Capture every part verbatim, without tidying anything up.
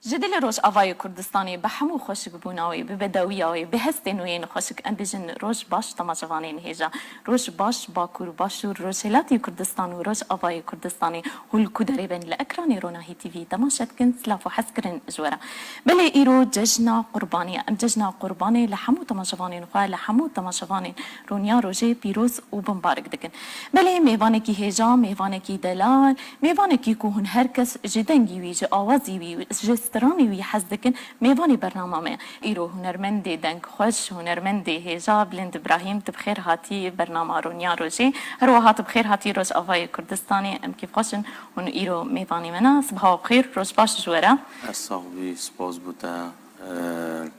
Ji dilê Rojavayê Kurdistanê bi hemû xweşikbûna wê, bi bedewiya wê, bi hestên wê yên xweşik em bêjin roj baş temaşevanên hêja. Roj baş Bakur, Başûr, Rojhilatî Kurdistan û Rojavayê Kurdistanê hûn li ku derê bin li ekranê Ronahî T V temaşe dikin, silav û hezkirin ji we re. Belê îro cejna Qurbanê ye. Em cejna Qurbanê li hemû temaşevanên xwe, li hemû temaşevanên Rûniya Rojê pîroz û bimbarik dikin. Belê mêvanekî hêja, mêvanekî delal, mêvanekî ku hûn her kes ji dengî wî, ji awazî wî, ji stranê wî hez dikin, mêvanê bernama me ye. Îro hunermendê dengxweş, hunermendê hêja Bilind Ibrahîm, tu bi xêr hatî bernama Rûniya Rojê. Her wiha tu bi xêr hatî Rojavayê Kurdistanê. Em kêfxweş in hûn îro mêvanê me ne. Sibaha we bi xêr, roj baş ji we re. Her sax bî, spas bo te.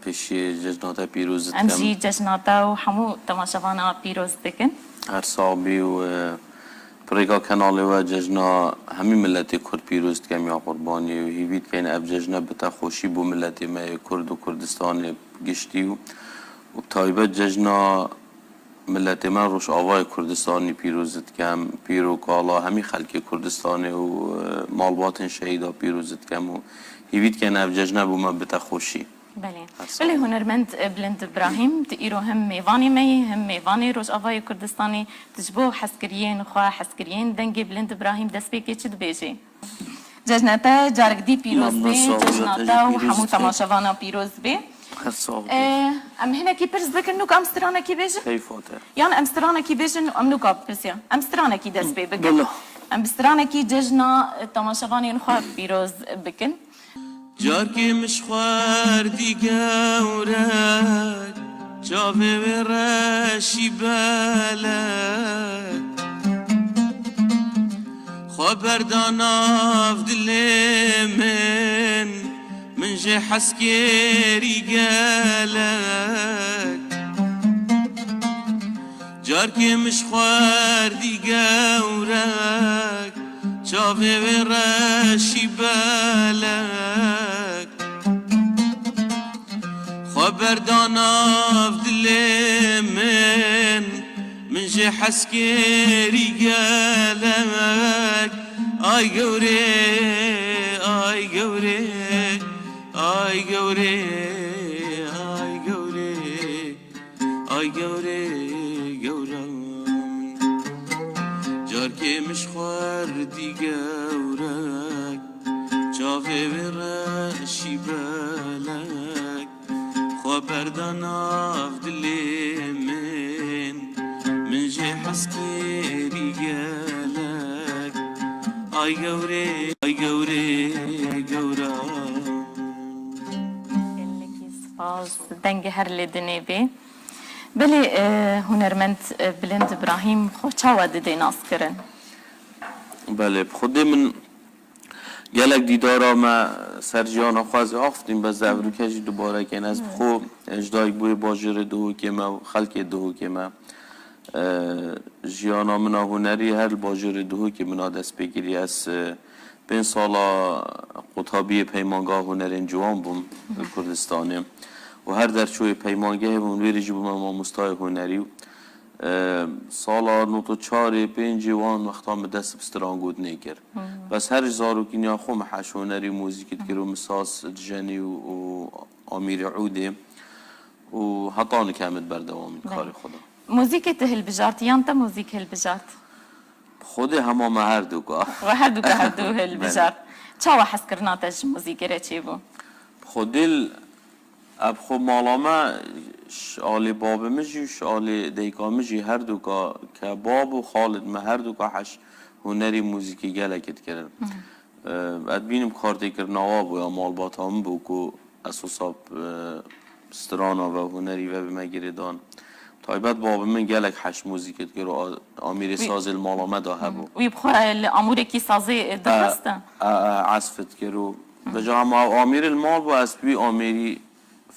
Pêşî cejna te pîroz dikim. Em jî cejna te û hemû temaşevana pîroz dikin. Her sax bî û, e, bi rêka kenalê we cejna hemî miletê Kurd pîroz dikim ya Qurbanê û hîvî dikeyn ev cejne bite xweşî bo miletê me yê Kurd û Kurdistanê giştî û, û bi taybet cejna miletê me Rojavayê Kurdistanî pîroz dikim, pîr û kala hemî xelkê Kurdistanê û, e, malbatên şehîda pîroz dikim û hîvî dikin ev cejne bo me bite xweşî. Belê. Her sağ Belê, olun. Hunermend, e, Bilind Ibrahîm, tu îro hem mêvanê me yî, hem mêvanê Rojavayê Kurdistanê. Tu ji bo hezkiriyên xwe, hezkiriyên dengê Bilind Ibrahîm destpêkê çi dibêjî? Cejna te carek dî pîroz bê, Memnun, sağ ol, cejna te û teşekkür hemû ederim. Temaşevana pîroz bê. Her sağ ol. E, em hinekî pirs bikin, nûk em stranekî bêjin? Keyfa te. Yan em stranekî bêjin, em nûka bipirsiya. Em stranekî dest pê bikin. Bila. Em bi stranekî cejna, e, temaşevanên xwe pîroz bikin. Carkê min ji xwerdî gewrek, çavê wê reşî belek. Xwe berda nav dilê min, min jê hez kêrî gelek. Carkê min ji xwerdî gewrek, çavê wê reşî belek. Xwe berda nav dilê min, min jê hez kêrî gelek. Ay gewrê, ay gewrê, ay gewrê, ay gewrê. Ay gewrê gewra min, carkê min ji xwerdî gewrek, çavê wê reşî belek, xwe berda nav dilê min, min jê hez kêrî gelek. Ay gewrê, ay gewrê gewra min. Gelekî spas, dengê her lê dinê bê. Belê, e, hunermend, e, Bilind Ibrahîm xwe çawa didê naskirin? Belê, bi xwedê min gelek dîdara me ser jiyana xwe ez ê axiftin, bes de evroke jî dubare kên. Ez bi xwe, e, ji dayik bûyê bajêrê Duhokê me û xelkê Duhokê me. E, jiyana min a hunerî her li bajêrê Duhokê min a dest pê kirî. Ez, e, Pênc sala qutabiyê Peymangeha Hunerên Ciwan bûm li Kurdistanê û her derçûyê peymangehê bûm, wêrê jî bûme mamostayê hunerî û, e, sala nod û çarê, pêncê wan wexta min dest bi strangotinê kir. Bes her ji zarokîniya xwe min heş hunerî muzîkî dikir û min saz dijenî û, û amîrê ûdê û heta nika min di berdewamî karê xwe de. Muzîkê tu hilbijart yan te muzîk hilbijart? Xwedê hema me her du ka. We her du ka her du hilbijart. Belê. Çawa hezkirina te ji muzîkê re çêbû? Xwedê l-, ev xwe mala me ji alî babê min jî û ji alî dayika min jî her du ka ke bab û xalid me her du ka heş hunerî muzîkî gelekî dikirin. Hı hı. E, ez dibînim kartêkirina wa bû ya malbata min bû ku esosa, e, strana ve, hunerî ve bi me girêdan. Taybet babê min gelek heş muzîkê dikir û a-, amîrê sazê li mala me de hebû. Wî bi xwe li amûrekî sazê, e, dixwest? E, e, e, ezf dikir û vêca hema ew amîrê li mal bû, ez bi wî amêrî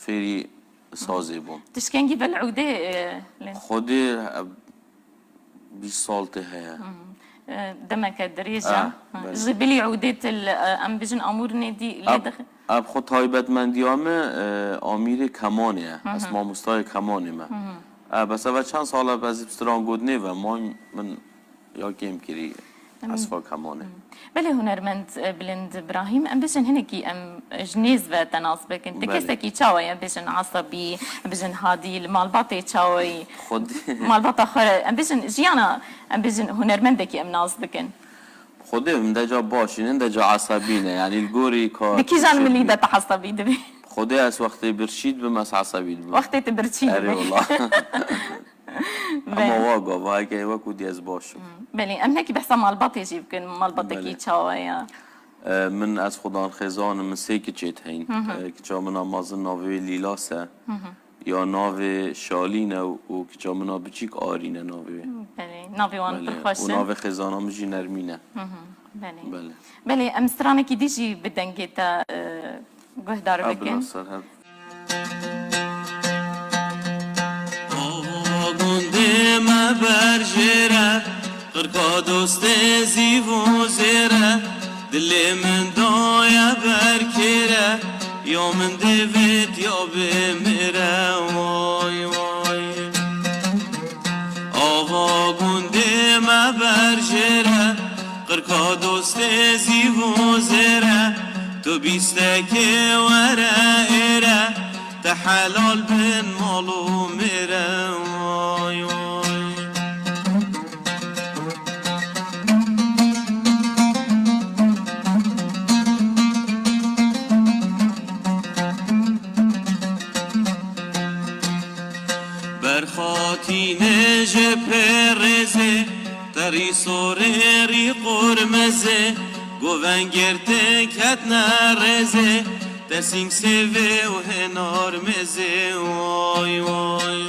fêrî sazê bûm. Tu ji kengî ve li ûdê, e, lê? Xwedê, e, bîst sal tê heye. E, demeke dirêj e. E, belê. Ji bilî ûdê til, e, em bijin amûr nêdî lê dixin. Ev xwe taybetmendiya me, e, amîrê kemanê ye. Ez mamostayê kemanê me. E, bes eve çend sal e ez bi strangotinê ve man min ya kêm kirî. Esfa kemanê. Belê hunermend, e, Bilind Birahîm, em bêjin hinekî em ji nêz ve te nas bikin. Tu Belê. kesekî çawa ye? Em bêjin esabî, em bêjin hadî, li malbatê çawa yî? Xwedê. Malbata xwe re, em bêjin jiyana, em bêjin hunermendekî em nas dikin. Xwedê hinde ca baş in, hinde ca esabî ne. Yanî li gorî ka Di kîjan milî de tu esabî dibî? Xwedê ez wextê birçî dibim, ez esabî dibim. Wextê tu birçî Erê dibî. wela. Ama Belê. wa gava heke wekû dî ez baş im. Belê, em hinekî behsa malbatê jî bikin, malbatekî Belê. çawa ye? E, min ez xudan xêzan im, min sê kiçêt heyn. Hı hı. E, kiça min a mezin navê wê Lîlas e. Hı hı. Ya navê Şalîn e û kiça min a biçîk Arîn e navê wê. Belê, navê wan Belê. pir xweş Û e. navê xêzana min jî Nermîn e. Hı hı, belê. Belê. Belê, em stranekî dî jî bi dengê te, e, guhdar Ew bikin. Bila ser hev. Ava gundê me berjêre, qirka dostê zîv û zêre, dilê min daye berkêre, ya min divêt ya bimire, way, way. Ava gundê me berjêre, qirka dostê zîv û zêre, tu bîstekê were êre, te helal bin mal û mêre, way, way. Berxatînê ji pê rêzê, te rî sorê rî qurmizê, govengêr tê ketne rêzê, te sîng sêvê û hênar mêzê, way, way.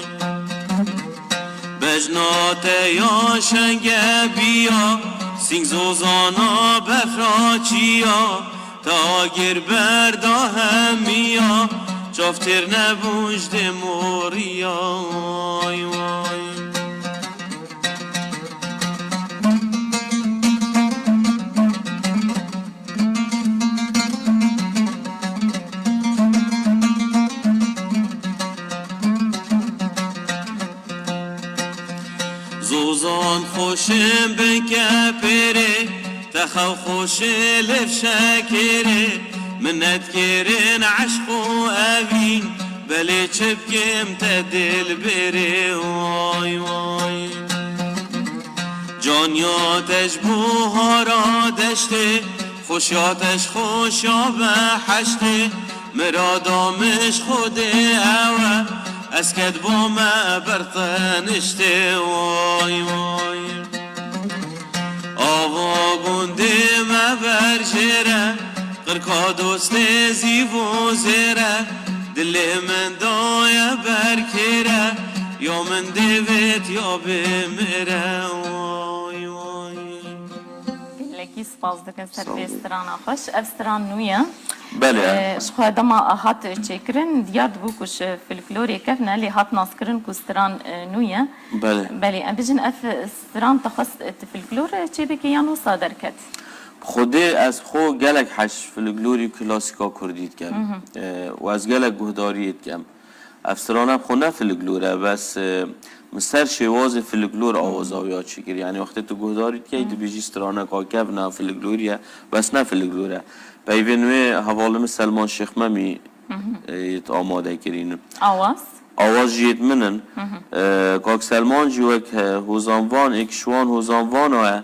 Bejna te ya şenge biya, sîng zozana befra çiya, te agir berda hemiya, çav têr nebûn ji dê moriya, way, way. Zozan xweşin bin kepêrê, te xew xweşê lêv şekêrê, minetgêrin eşq û evîn, belê çi bikim te dilbêrê, way, way. Canya te ji buhara deştê, xweşiya te ji xweşiya behiştê, mirada min ji Xwedê ew e, ez kedba me ber teniştê, way, way. Ava gundê me berjêre, qirka dostê zîv û zêre, dilê min daye berkêre, ya min divêt ya bimire, way, way. Gelekî spas dikin ser Sağ vê olun. strana xweş. Ev stran nû ye. Belê, Ee, he. Ji xwe dema hat çêkirin, diyar dibû ku ji folklorê kevn e, lê hat naskirin ku stran, e, nû ye. Belê. Belê, em bijin ev stran te xwest, e, tu folklor, e, çêbikî yan wisa derket? Xwedê ez xwe gelek hej folklorî klasîka kurdî dikem. Hı hı. Ee, û ez gelek guhdariyê dikem. Ev strana bi xwe ne folklor e, bes, e, min ser şêwazê folklor awaza wê ya çêkir. Yanî wextê tu guhdarî dikey, dibêjî straneka kevn e, folklorî ye, bes ne folklor e. Peyvên wê hevalê min Selman Şêxmemî, e, yêt amade kirîn. Awaz? Awaz jî yêt min in. E, Kak Selman jî wek, e, hozanvan, êk ji wan hozanvana ye.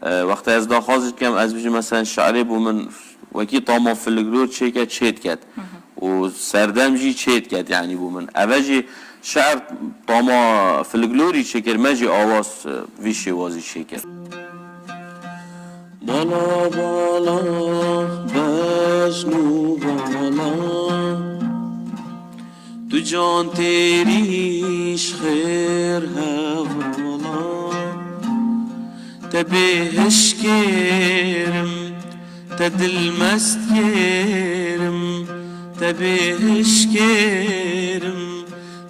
E, wexta ez daxwaz dikem, ez bijim, meselen, şi'rê bo min wekî tama folklor çêke, çê diket. Hı hı. Û serdem jî çê diket, yanî bo min. Eve jî şi'r tama folklorî çêkir, me jî awaz, e, vî şêwazî çêkir. Bala bala, bejn û bala. Tu can têrî ji xêr hevala, te bêhiş kêrim, te dilmest kêrim, te bêhiş kêrim,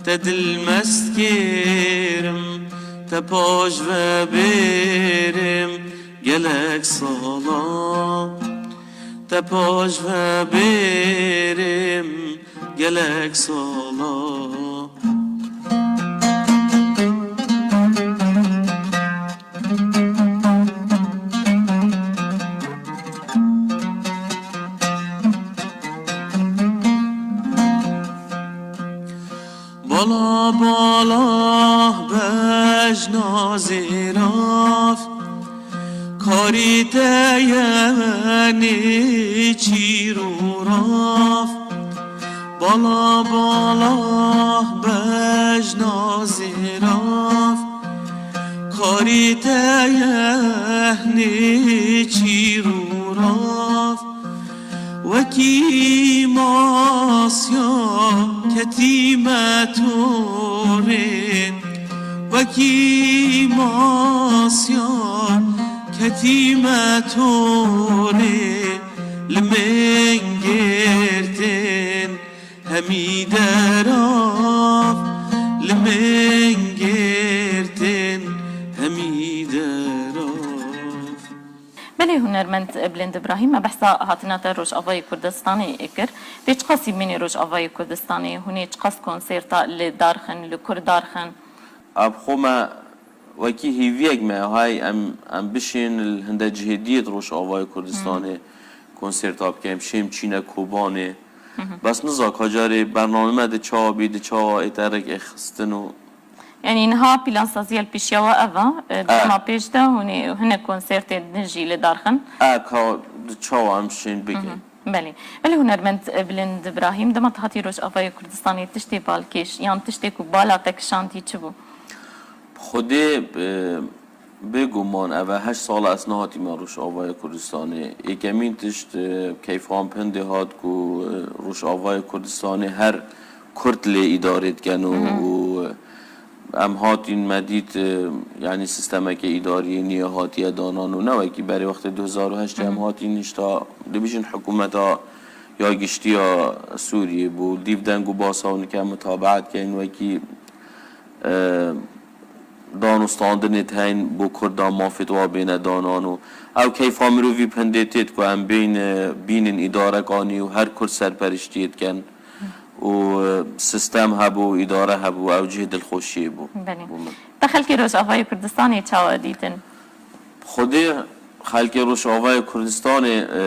te dilmest kêrim, te paş ve bêrim gelek sala. Te paş ve bêrim gelek sala. Bala bala bejna zêrav, karî te ye nêçîr û rav. Bala bala bejna zêrav, karî te ye nêçîr û rav. Wekî masya ketîme torê, wekî masya ketîme torê, li min girtin hemî derav, li min girtin hemî derav. Belê hunermend Bilind Îbrahîm, me behsa hatina te Rojavayê Kurdistanê kir. Tê çiqas îmînê Rojavayê Kurdistanê, hûn ê çiqas konserta li dar xin, li kur dar xin? Ev xwe me wekî hêviyek me hay em, em bişên li hinde cihê diyê di Rojavayê Kurdistanê konserta bikin, em şêm çîne Kobanê. Bes niza ka carê bername me di çawa bî, di çawa ê te rêk êxistin û Yanî niha plansaziya li pêşiya we ev e, e, dema pêş de hûn ê hinek konsertê din jî li dar xin? E, ka di çawa em şên bikin. Belê. Belê hunermend, e, Bilind Îbrahîm, dema tu hatî Rojavayê Kurdistanê tiştê balkêş yan tiştê ku bala te kişandî çi bû? Xwedê, e, bêguman ev e heşt sal e ez nehatîme Rojavayê Kurdistanê. Êkemîn tişt, e, keyfa min pindê hat ku, e, Rojavayê Kurdistanê her Kurd lê îdarê dikin û, û, e, Em hatîn me dît, e, yanî sîstemeke îdariyê nî ya hatiye danan û ne wekî berê wextê du hezar û heştê em hatîn hişta dibêjin hikûmeta ya giştî ya Sûriyê bû. Dîv deng û basa hûn dike mutabaet keyin wekî, e, dan û standinê heyîn bo Kurdan mafê wa bêne danan û ew keyfa mirovî pindê têt ku em bêyn, e, bînin îdareka nî û her Kurd serperiştiyê dikin. û, e, sîstem hebû, îdare hebû, ew cihê dilxweşiyê bû. Belê. Bû min. Te xelkê Rojavayê Kurdistanê çawa dîtin? Xwedê xelkê Rojavayê Kurdistanê, e,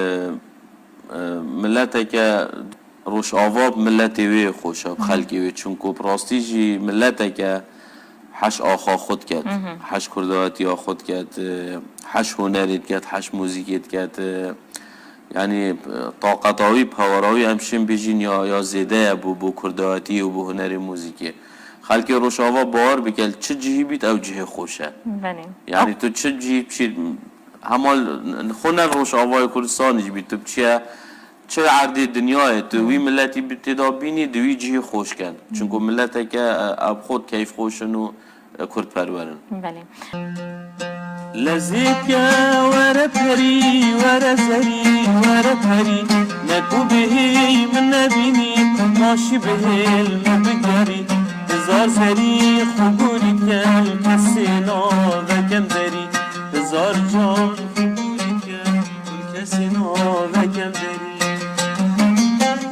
e, mileteke Rojava bi miletê wê xweş e, bi xelkê wê. Çunku bi rastî jî mileteke heş axa xwe diket, heş kurdatiya xwe diket, e, heş hunerê diket, heş muzîkê diket, e, Yanî, e, taqeta wî, powera wî em şên bêjin ya, ya zêde ye bo, bo kurdawetiyê û bo hunerê muzîkê. Xelkê Rojava bawer bike, li çi cihî bît, ew cihê xweş e. Belê. Yanî tu çi cihî biçî, hema li, xwe ne li Rojavayê Kurdistanê jî bît, tu biçiye çi erdê dinyayê, tu wî miletî bi tê de bînî, di wî cihî xweş ken. Çunku mileteke, e, ev xwe keyfxweş in û kurdperwer in. Belê. Lezî bike were perî, were zerî, were perî. Ne ku bihêy min nebînî, paşî bihêl min bigerî. Hizar zerî xwe gorî kel, kesê navekem derî. Hizar can xwe gorî kel, kesê navekem derî.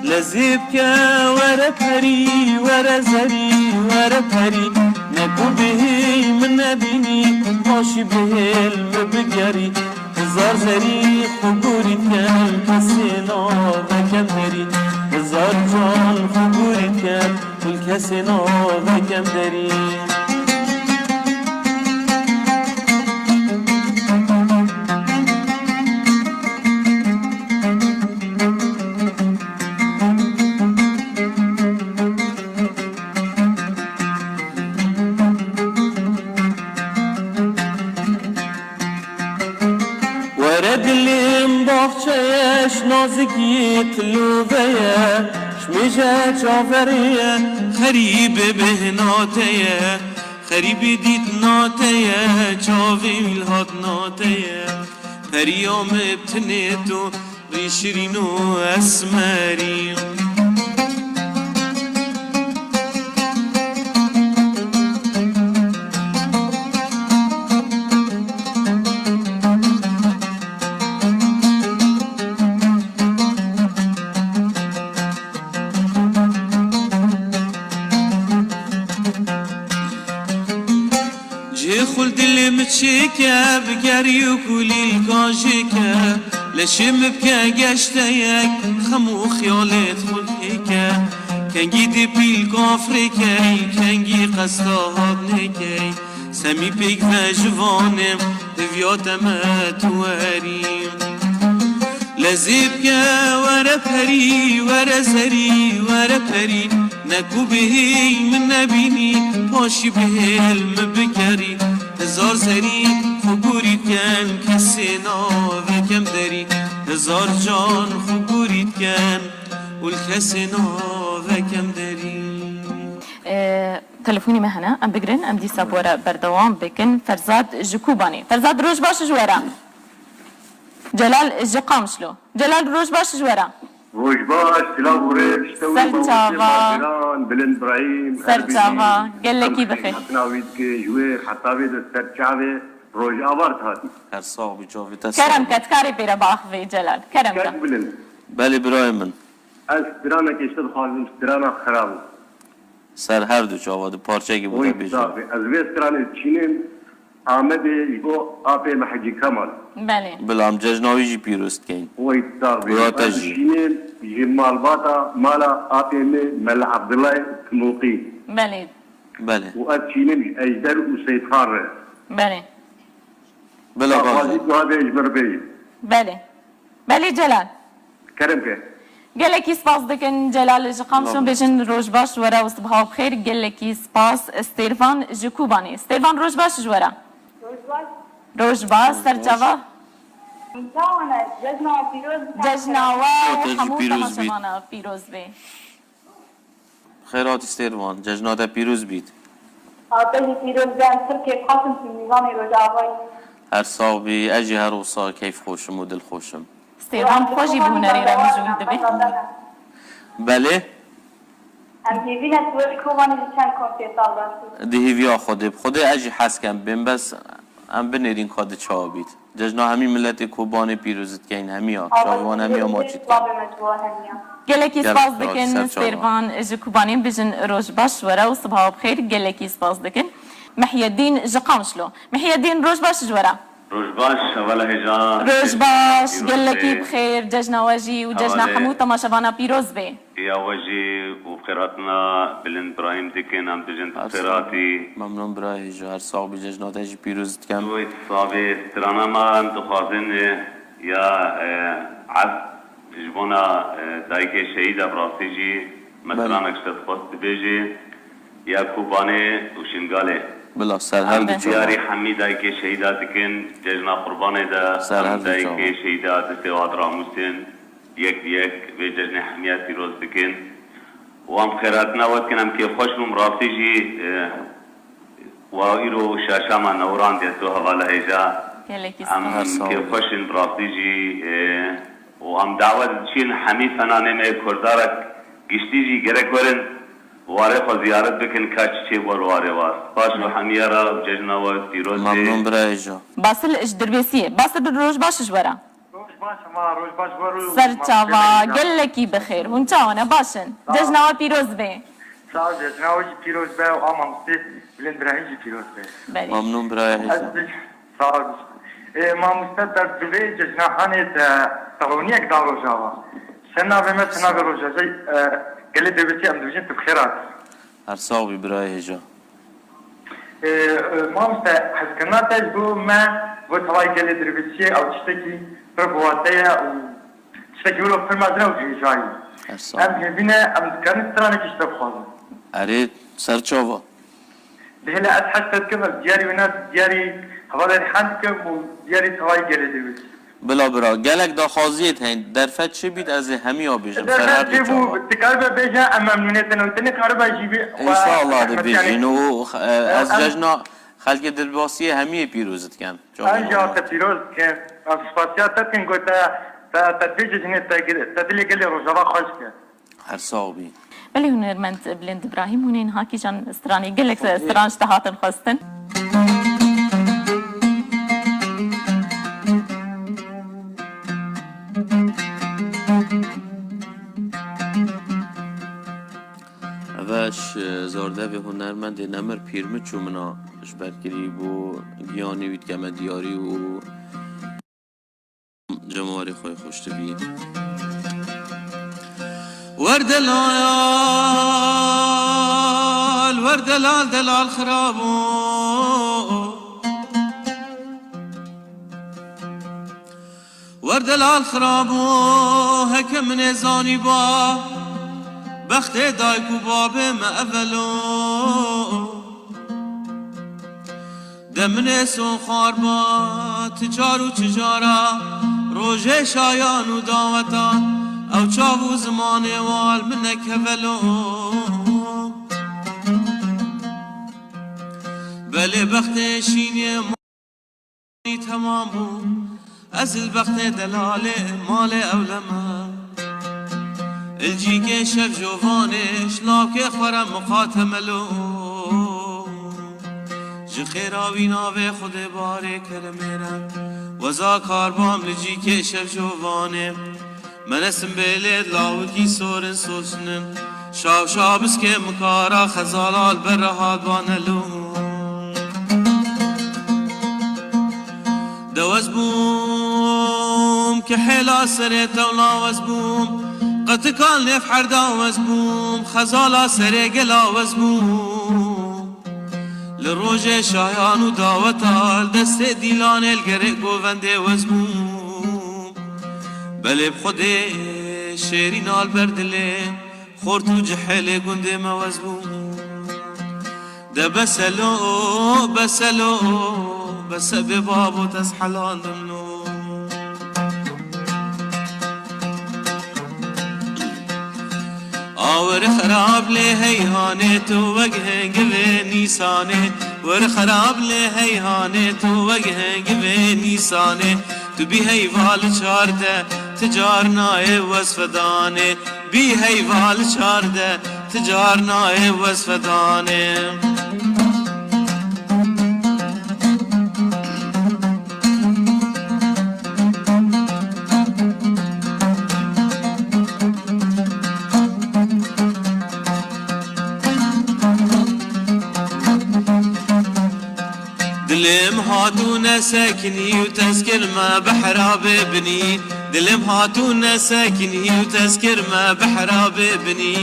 Lezî bike were perî, were zerî, were perî. Ne ku bihî min nebînî, paşî bihêl min bigerî. Hizar zerî xwe gorî kel, kesê navekem derî. Hizar can xwe gorî kel, kesê navekem derî. Were dilêm baxçeyek, nazikiyê tilove ye, ji mêje çaverê ye, xerîbê bêhnate ye, xerîbê dîtnate ye, çavê wî li hatnate ye. Periya me bi tinê tu, rî şirîn û esmerî. Cihê xwe li dilê min çêke, bigerî û kulîlka jêke. Leşê min bike geşteyek, xem û xiyalê xwe lêke. Kengî dê pîl kafrê key, kengî qesta hat nêkey. Semî pêk ve ji vanê, divya te me tu werî. Lezê bike were perî, were zerî, were perî. Ne ku bihêy min nebînî, paşî bihêl min bikerî. Hezar zerî xwe gorî diken, kesê nave kem derî. Hezar can xwe gorî diken, û li kesê nave kem derî. Ee, telefonî me hene, em bigrin, em dîsa bi we re berdewam bikin. Ferzad ji Kobanê. Ferzad, roj baş ji we re. Celal ji Qamişlo. Celal, roj baş ji we re. Roj baş, silav û rêz, ji te û Ser çava. Bajiran, Bilind Brahîm, Ser çava, gelekî bixêr. Hatina wî dike, ji wê heta vê de ser çavê Rojava dihatî. Her sax bî, çavê te Kerem ke, dikarê pê re biaxivî Celal. Kerem ke. Kek Bilind. Belê birayê min. Ez stranekê ji te dixwazim, strana Xeral. Ser her du çava di parçekî bû Oy te bêjî. Tabi. Ez vê stranê çînên Amedê ji bo apê me Hecî Kemal. Belê. Bila em cejna wî jî pîroz dikeyn. Oy tabi. Bila te Ez jî. Çînên ji malbata mala apê me Mela Abdullah Timûqî. Belê. Belê. Û ez çînim ji Ejder û Seyfar re. Belê. Bila Daxwazî bavê. Ku hebe ji min re bêjin. Belê. Belê Celal. Kerem ke. Gelekî spas dikin Celal ji Qamişlo. Bêjin roj baş ji we re û sibaha bi xêr. Gelekî spas. Stêrvan ji Kobanê. Stêrvan roj baş ji we re. Roj baş. Roj baş, ser çava. Çawa ne? Cejna pîroz. Cejna we û hemû temaşevana pîroz bê. Xêr hatî Stêrvan, cejna te pîroz bît. A te jî pîroz be, em pir kêfxweş in tu mîvanê Rojavayî. Her sax bî, ez jî her wisa keyfxweş im û dilxweş im. Stêrvan xwe jî bi hunerê re mijûl dibe. Belê. Em hêvî ne tu wê Kobanê jî çend konsertan berdin. Di hêviya Xwedê, bi Xwedê ez jî hez kem bêm, bes em binêrîn ka di çawa bît. Cejna hemî miletê Kobanê pîroz dikeyn, hemiya, çavê wan hemiya maçî dikeyn. Gelekî spas dikin, Stêrvan ji Kobanê, bijin roj baş ji we re û sibaha bi xêr, gelekî spas dikin. Mihyedîn ji Qamişlo. Mihyedîn, roj baş ji we re. Roj baş, hevala hêja. Roj baş, gelekî bi xêr, cejna we jî û cejna hemû temaşevana pîroz bê. Ya we jî û bi xêr hatina Bilind Brahîm dikin, em dijin tu bi xêr hatî. Memnûn birayê ji her sax bî, cejna te jî pîroz dikim. Wê sabê strana me em dixwazin, e, ya, e, ef ji bona, e, dayikê şehîda bi rastî jî me stranek ji te dixwest dibêjî, ya Kobanê û Şingalê. Bila ser her du çawa. Diyarî hemî dayikê şehîda dikin, cejna qurbanê de em dayikê şehîda destê wan diramûsin. Yek bi yek vê cejnê hemiya pîroz dikin. Wan bi xêr hatina we dikin, em kêfxweş bûn, bi rastî jî, e, wa îro şaşa me newirandiye tu hevala hêja. Gelekî spas. Em kêfxweş in, bi rastî jî, e, û em dawet diçin hemî fenanê me kurdarek giştî jî gerek werin warê xwe ziyaret bikin ka çiçê wer warê war. Spas ji hemiya re û cejna we pîroz bê. Memnûn birayê jo. Basil ji Dirbêsiyê. Basil, roj baş ji we re. Roj baş, ma roj baş, wer û Ser çava, gelekî bi xêr. Hûn çawa ne? Baş in. Sağ ol. Cejna we pîroz be. Sağ ol, cejna we jî pîroz be û a mamostê Bilind Birahîm jî pîroz be. Belê. Memnûn birayê hêja. Ez bi-, sağ ol. E, mamoste, te bi vê cejna hanê te saloniyek da Rojava. Sen navê me, sen navê Rojava, e, gelê Dêbêsî em dibêjin tu bi xêr hatî. Her sax bî birayê hêja. Ee, e, mamoste, hezkirina te ji bo me, bo tevayî gelê Dirbêsiyê ew tiştekî pir bi wate ye û tiştekî wilo pir mezin e û hêjayî. Her sax bî. Em hêvî ne, em dikarin stranekî ji te bixwazin. Erê, ser çava. Bihêle ez hez te dikim, ez diyarî wina, diyarî hevalê Rîhan dikim û diyarî tevayî gelê Dirbêsiyê. Bila bira, gelek daxwaziyê hene, derfet çi bît, ez ê hemiya bêjim, ser her du çavan. Derfet çi bû, dikaribe bêje, em memnûnê te ne, te nikaribe jî bê. Înşallah dibêjin û, e, ez cejna xelkê Dirbasiyê hemiyê pîroz dikim. Ez jî te pîroz dikim. Ez spasiya te dikim ku te, te, te dibêje jinê te, te dilê gelê Rojava xweş kir. Her sax bî. Belê hunermend Bilind Îbrahîm, hûn ên hakî jan stranê gelek stran ji te hatin xwestin. Eve ji zordevê hunermendê Nemir Pîrmiçû min a ji ber kirî bû giyanî wî dikeme diyarî û Cemawerê xwe xweş dibî. Wer delal, wer delal, delal xirabo. Wer delal xirabo, heke min ê zanîba, bextê dayik û babê me evelo. De min ê soxar ba, ti car û çi cara, rojê şayan û daweta, ew çav û zimanê wal min nekevelo. Belê bextê şînê temam bû, ez li bextê delalê malê ewleme. Li cîkê şevjovanê şlavkê xwe re miqatemelo. Ji xêra wî navê Xwedê barê keremê re. Weza karbam li cîkê şevjovanê. Menesim bêlê lawikî sorin sosnin. Şav şabiskê mikara xezala li ber re hat banelo. Dewez bûm, kihêla serê tewla wez bûm, qetikan nêv herda wez bûm, xezala serê gela wez bûm. Li rojê şayan û daweta, li destê dîlanê li gerê govendê wez bûm. Belê bi Xwedê şêrîna li ber dilê, xort û cihêlê gundê me wez bûm. De beselo, beselo, bese bê babo, te ez helandim no. Awir xerab lê heyhanê, tu wek hengivê nîsanê. Wir xerab lê heyhanê, tu wek hengivê nîsanê. Tu bî heyva li çardeh, ti car nayê wezfedanê. Bî heyva li çardeh, ti car nayê wezfedanê. Dilê min hat û nesekinî û tezkir me behra bê binî. Dilê min hat û nesekinî û tezkir me behra bê binî.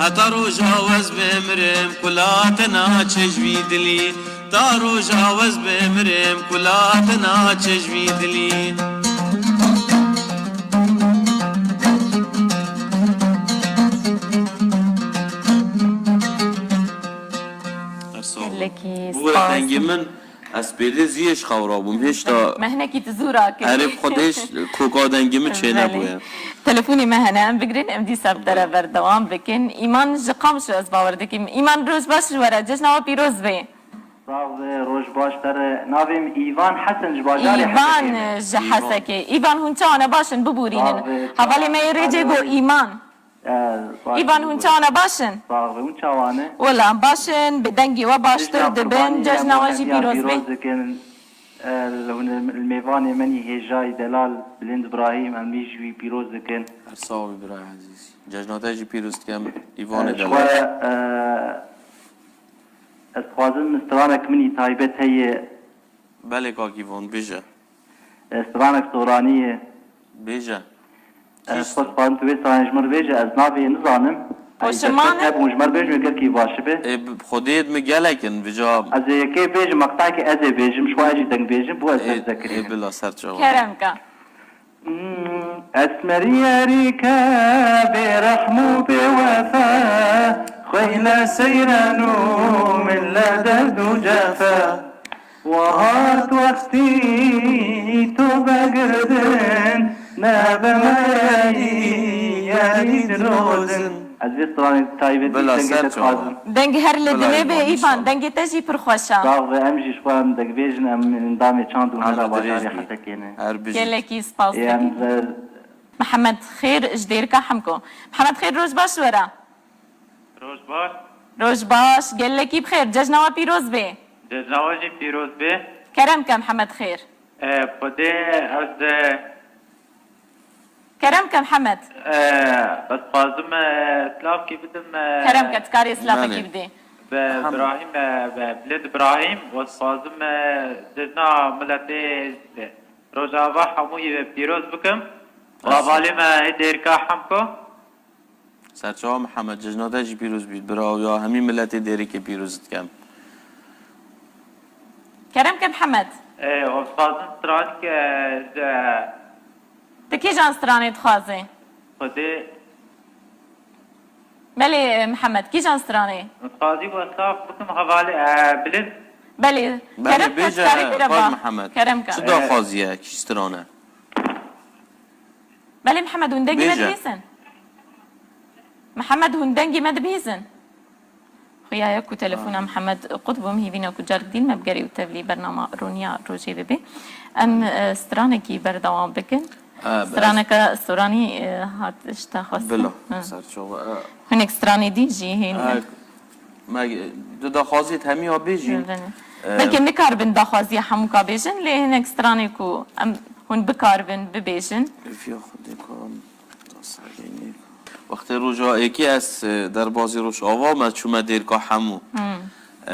Heta roja wez bê mirim, kula te naçe ji vî dilî. Ta roja wez bê mirim, kula te naçe ji vî dilî. Gelekî spas. Dengê min, ez pêdê ziyê ji xew rabûm. Hêşta me hinekî tu zû rakir. Erê, bi Xwedê koka dengê min çênebûye. Belê. Telefonê me hene, em bigrin, em dîsa bi te re berdewam bikin. Îman ji Qamişlo ez bawer dikim. Îman, roj baş ji we re, cejna we pîroz be. Sax be, roj baş te re. Navê min Îvan Hesen, ji bajarê Hesekê me. Îvan ji Hesekê. Îvan, hûn çawa ne, baş in, bibûrînin. Sax be, hevalê me yê rêcê got Îman. Îvan, hûn çawa ne, baş in? Sax be, hûn çawa ne? Wela, em baş in, bi dengê we baştir dibin. Cejna we jî pîroz be. Dikin. Li hûn, li mêvanê min î hêjayî delal Bilind Îbrahîm, em jî wî pîroz dikin. Her sax bî birayê ezîz. Cejna te jî pîroz dikim, Îvanê delal. Ji xwe, e, Ez dixwazim stranek min î taybet heye. Belê kak Îvan, bêje. E, stranek soranî ye. Bêje. E, ez xwe dixwazim tu vê stranê ji min re bêje, ez navê nizanim. Ey, Hoşiman destpêk e. Hebûn ji me re bêjin, wê gelkî baş be. Ê, bi Xwedê min gelek in, vêca. Ez ê yekê bêjim, meqtakê ez ê bêjim, ji xwe ez jî deng bêjim, bo ez deng zekirînim. Ê, bila ser çawa. Kerem ke. Esmer yerî ke bêrehm û bêwefe, xweyle seyren û min le derd û cefe. Wa hat wextî to vegirdin, ne bi me yerî, yerî dilozin. Ez vê stranê taybetî dengê te dixwazim. Deng her li dilê be, Îvan, dengê te jî pir xweş e. Sax be, em jî ji xwe em dengbêjin, em endamê çand û hunera bajarê Hesekê ne. Gelekî spas dikim. Mihemed Xêr ji Dêrika Hemko. Mihemed Xêr, roj baş ji we re. Roj baş. Roj baş, gelekî bi xêr. Cejna we pîroz be. Cejna we jî pîroz be. Kerem ke Mihemed Xêr. E, Xwedê ez, e, Kerem ke Mihemed. E, ez dixwazim, e, silavkî bidim, e, Kerem ke, tu karê silavekî bidî. Bi Birahîm, e, bi Bilêt Birahîm, ez dixwazim, e, cejna miletê Rojava hemûyî pîroz bikim. Hevalê me ê Dêrika Hemko. Serçawa Mihemed, cejna te jî pîroz bît, bira, ya hemî miletê Dêrikê pîroz dikem. Kerem ke Mihemed. Ê, ez dixwazim straneke ji Ti kîjan stranê dixwazî? Xwedê. Belê, Mihemed, kîjan stranê? Dixwazî WhatsApp bikim hevalê, e, bilind. Belê, Belê, kerem ke, bêje, karê pêre xwar ba. Mihemed. Kerem ke. Çi daxwaziye, kî strane? Belê Mihemed, hûn dengê me Bêje. dibihîzin. Mihemed, hûn dengê me dibihîzin. Xuya ye ku telefona Ah. Mihemed qut bû, em hêvî ne ku carek dîn me bigerê û tevlî bernama Roniya Rojê bibe. Em, e, stranekî berdewam bikin. Ah, be- Straneke soranî, e, hat işte xwestin. Bila, Hı. serçawa, ah. Hinek stranê dî jî hên. Ah, me, tu daxwazî hemiya bêjîn. Bine. Eh, Belkî em nikaribin daxwaziya hemûka bêjin, lê hinek stranê ku em hûn bikaribin bibêjin. Ev ya Xwedê ku em tasarî nêka. Wextê roja êkê ez, eh, derbazî Rojava me çûme Dêrka Hemû. Hmm. Eh,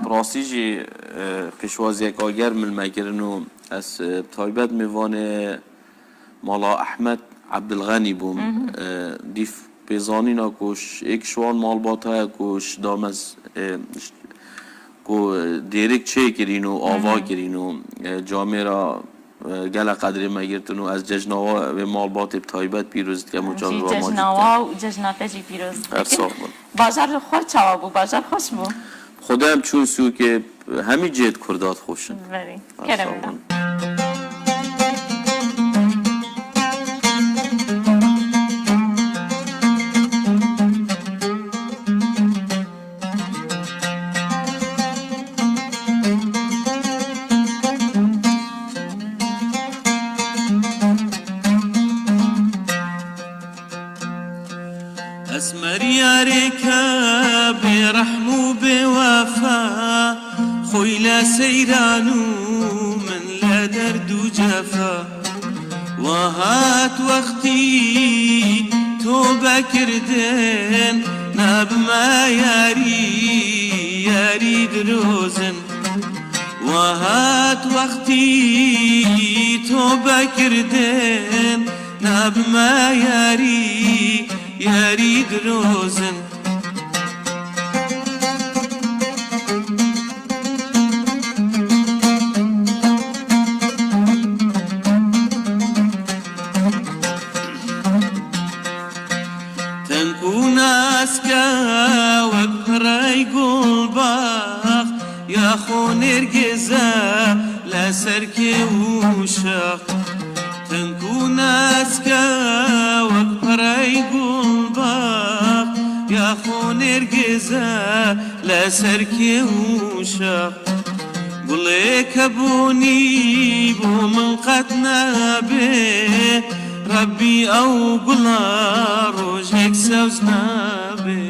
bi rastî jî, eh, pêşwaziyek ager min me kirin û ez, eh, bi taybet mêvanê Mala Ehmed Ebdilxenî bûm. Mhm. E, dîf pêzanîna ku ş-, êk ji wan malbata ye ku ji damez, e, ş-, ku, e, Dêrik çêkirîn û ava Mhm. kirîn û, e, camêra, e, gelek qedrê me girtin û ez cejna wa, wê malbatê bi taybet pîroz dikem û Em jî cejna wa jî cejna dikem. wa û cejna te jî pîroz Her dikin. sax bin. Bajar li xwe çawa bû? Bajar xweş bû? Xwedê em çûn sûkê, hemî cihê di Kurda dixweşin. Berî. Her Kerem sax da. bin. Esmer yarê ke bê rehm û bê wefa, xwe le seyran û min le derd û cefa. Wa hat wextî tobe kirdin, nabime yarî, yarî dirozin. Wa hat wextî tobe kirdin, nabime yarî, yarî dirozin. Tenk û naske wek pirey gulbax, ya xo nêrgize le ser kê û şax. Tenk û naske wek pirey gulbax, ya xo nêrgize le ser kê û şax. Gulê kebûnî bo min qet nebe, Rebbî ew gula rojek sewz nebe.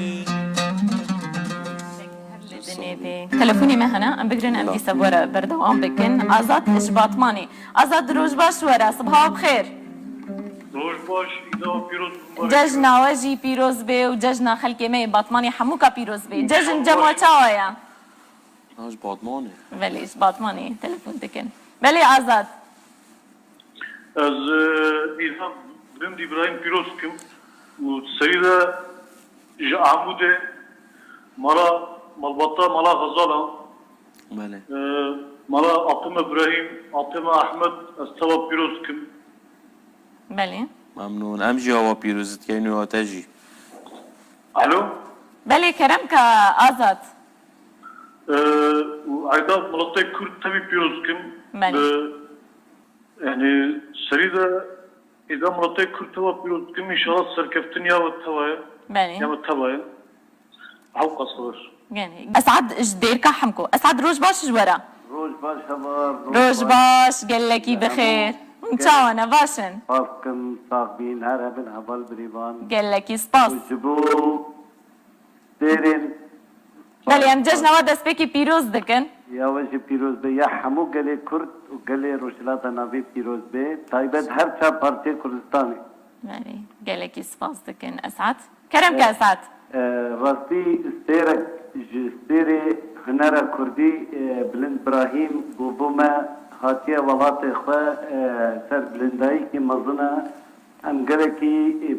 Her li dinê bê. Telefonê me hene, em bigrin, em dîsa bi we re berdewam bikin. Azad ji Batmanê. Azad, roj baş were, sibaha bi xêr. Roj baş, îda pîroz, mubarek. Cejna we jî pîroz bê û cejna xelkê me yê Batmanê hemûka pîroz bê. Cejn cem we çawa ye? Ha, ji Batmanê. Belê, ji Batmanê telefon dikin. Belê, Azad. Ez, e, îda Bilind Îbrahîm pîroz dikim û serî de ji Amûdê mala, malbata mala Xezal e. Belê. E, mala Apim Îbrahîm, Apim Ehmed, ez tewa pîroz dikim. Belê. Memnûn. Em jî awa pîroz dikeyn û te jî. Alo? Belê, kerem ke Azad. Ee, û eyda miletê Kurd tevî pîroz dikim. Belê. Bi, yani, serî de êda miletê Kurd teva pîroz dikim. Înşallah serkeftin ya we teva ye. Belê. Ya we teva ye. Hewqa sibir. Genê. Esad ji Dêrka Hemko. Esad, roj baş ji we re. Roj baş heval, roj Roj baş. baş, gelekî Hemû bixêr. Hûn gelek çawa ne, baş in? Spas kim, sax bîn, her hebin heval birîvan. Gelekî spas. Û ji bo Dêrên Belê, em cejna we destpêkî pîroz dikin. Ya we jî pîroz be, ya hemû gelê Kurd û gelê Rojhilata Navîn pîroz be, taybet her çar partiyê Kurdistanê. Belê, gelekî spas dikin Esat. Kerem ke Esat. E, rastî stêrek ji stêrê hunera Kurdî, e, Bilind Brahîm, ku bo me hatiye welatê xwe, e, ser bilindayîkî mezin e. Em gelekî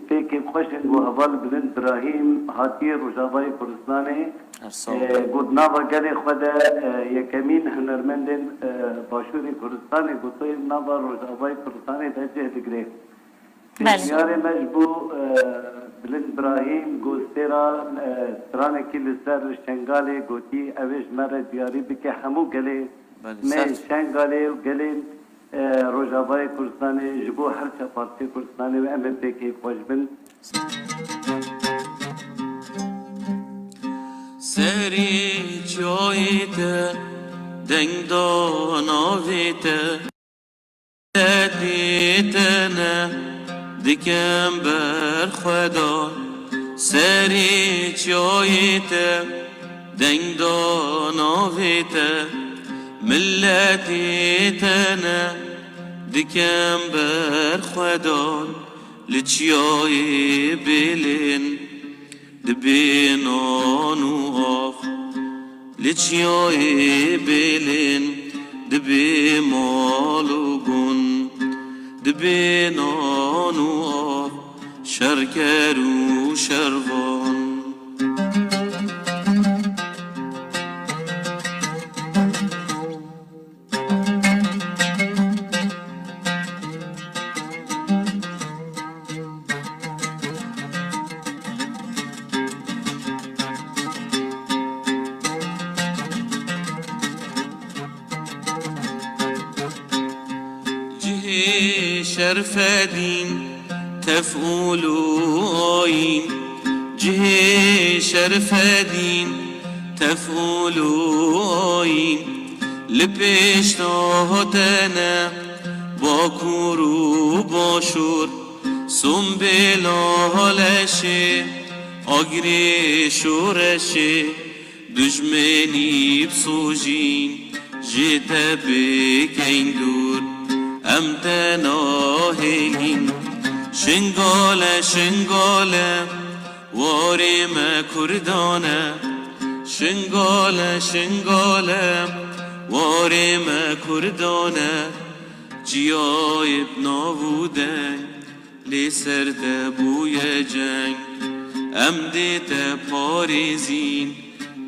pêkê xweş in ku heval Bilind Birahîm hatiye Rojavayê Kurdistanê. Her sağ ol. E, ku di nava gelê xwe de, e, yekemîn hunermendên, e, Başûrê Kurdistanê ku tê nava Rojavayê Kurdistanê de cih digire. Belê. Pêşniyarê me ji bo, e, Bilind Birahîm ku stêra, e, stranekî li ser Şengalê gotî, ew ê ji me re diyarî bike hemû gelê Belê, me ser Şengalê û gelên, e, Rojavayê Kurdistanê ji bo her çar partiyê Kurdistanê û em ê pêkê xweş bin. Serê çiyayê te, deng da navê te. Miletê te ne dikim berxwedan, serê çiyayê te, deng da navê te. Miletê te ne dikim berxwedan, li çiyayê Bêlên dibê nan û av. Li çiyayê Bêlên dibê mal û gund, dibê nan û av, şerker û şervan. Cihê şerfedîn, tefûl û ayîn, cihê şerfedîn, tefûl û ayîn, li pêş te hatene Bakur û Başûr, Sumbêla Leşê, Agirê Şoreşê, dujmenî bi sojîn, ji te bikeyn dûr, em te nahêlîn. Şingale, Şingale, warê me Kurdan e. Şingale, Şingale, warê me Kurdan e. Çiyayê bi nav û deng, lê ser te bûye ceng. Em dê te parêzîn,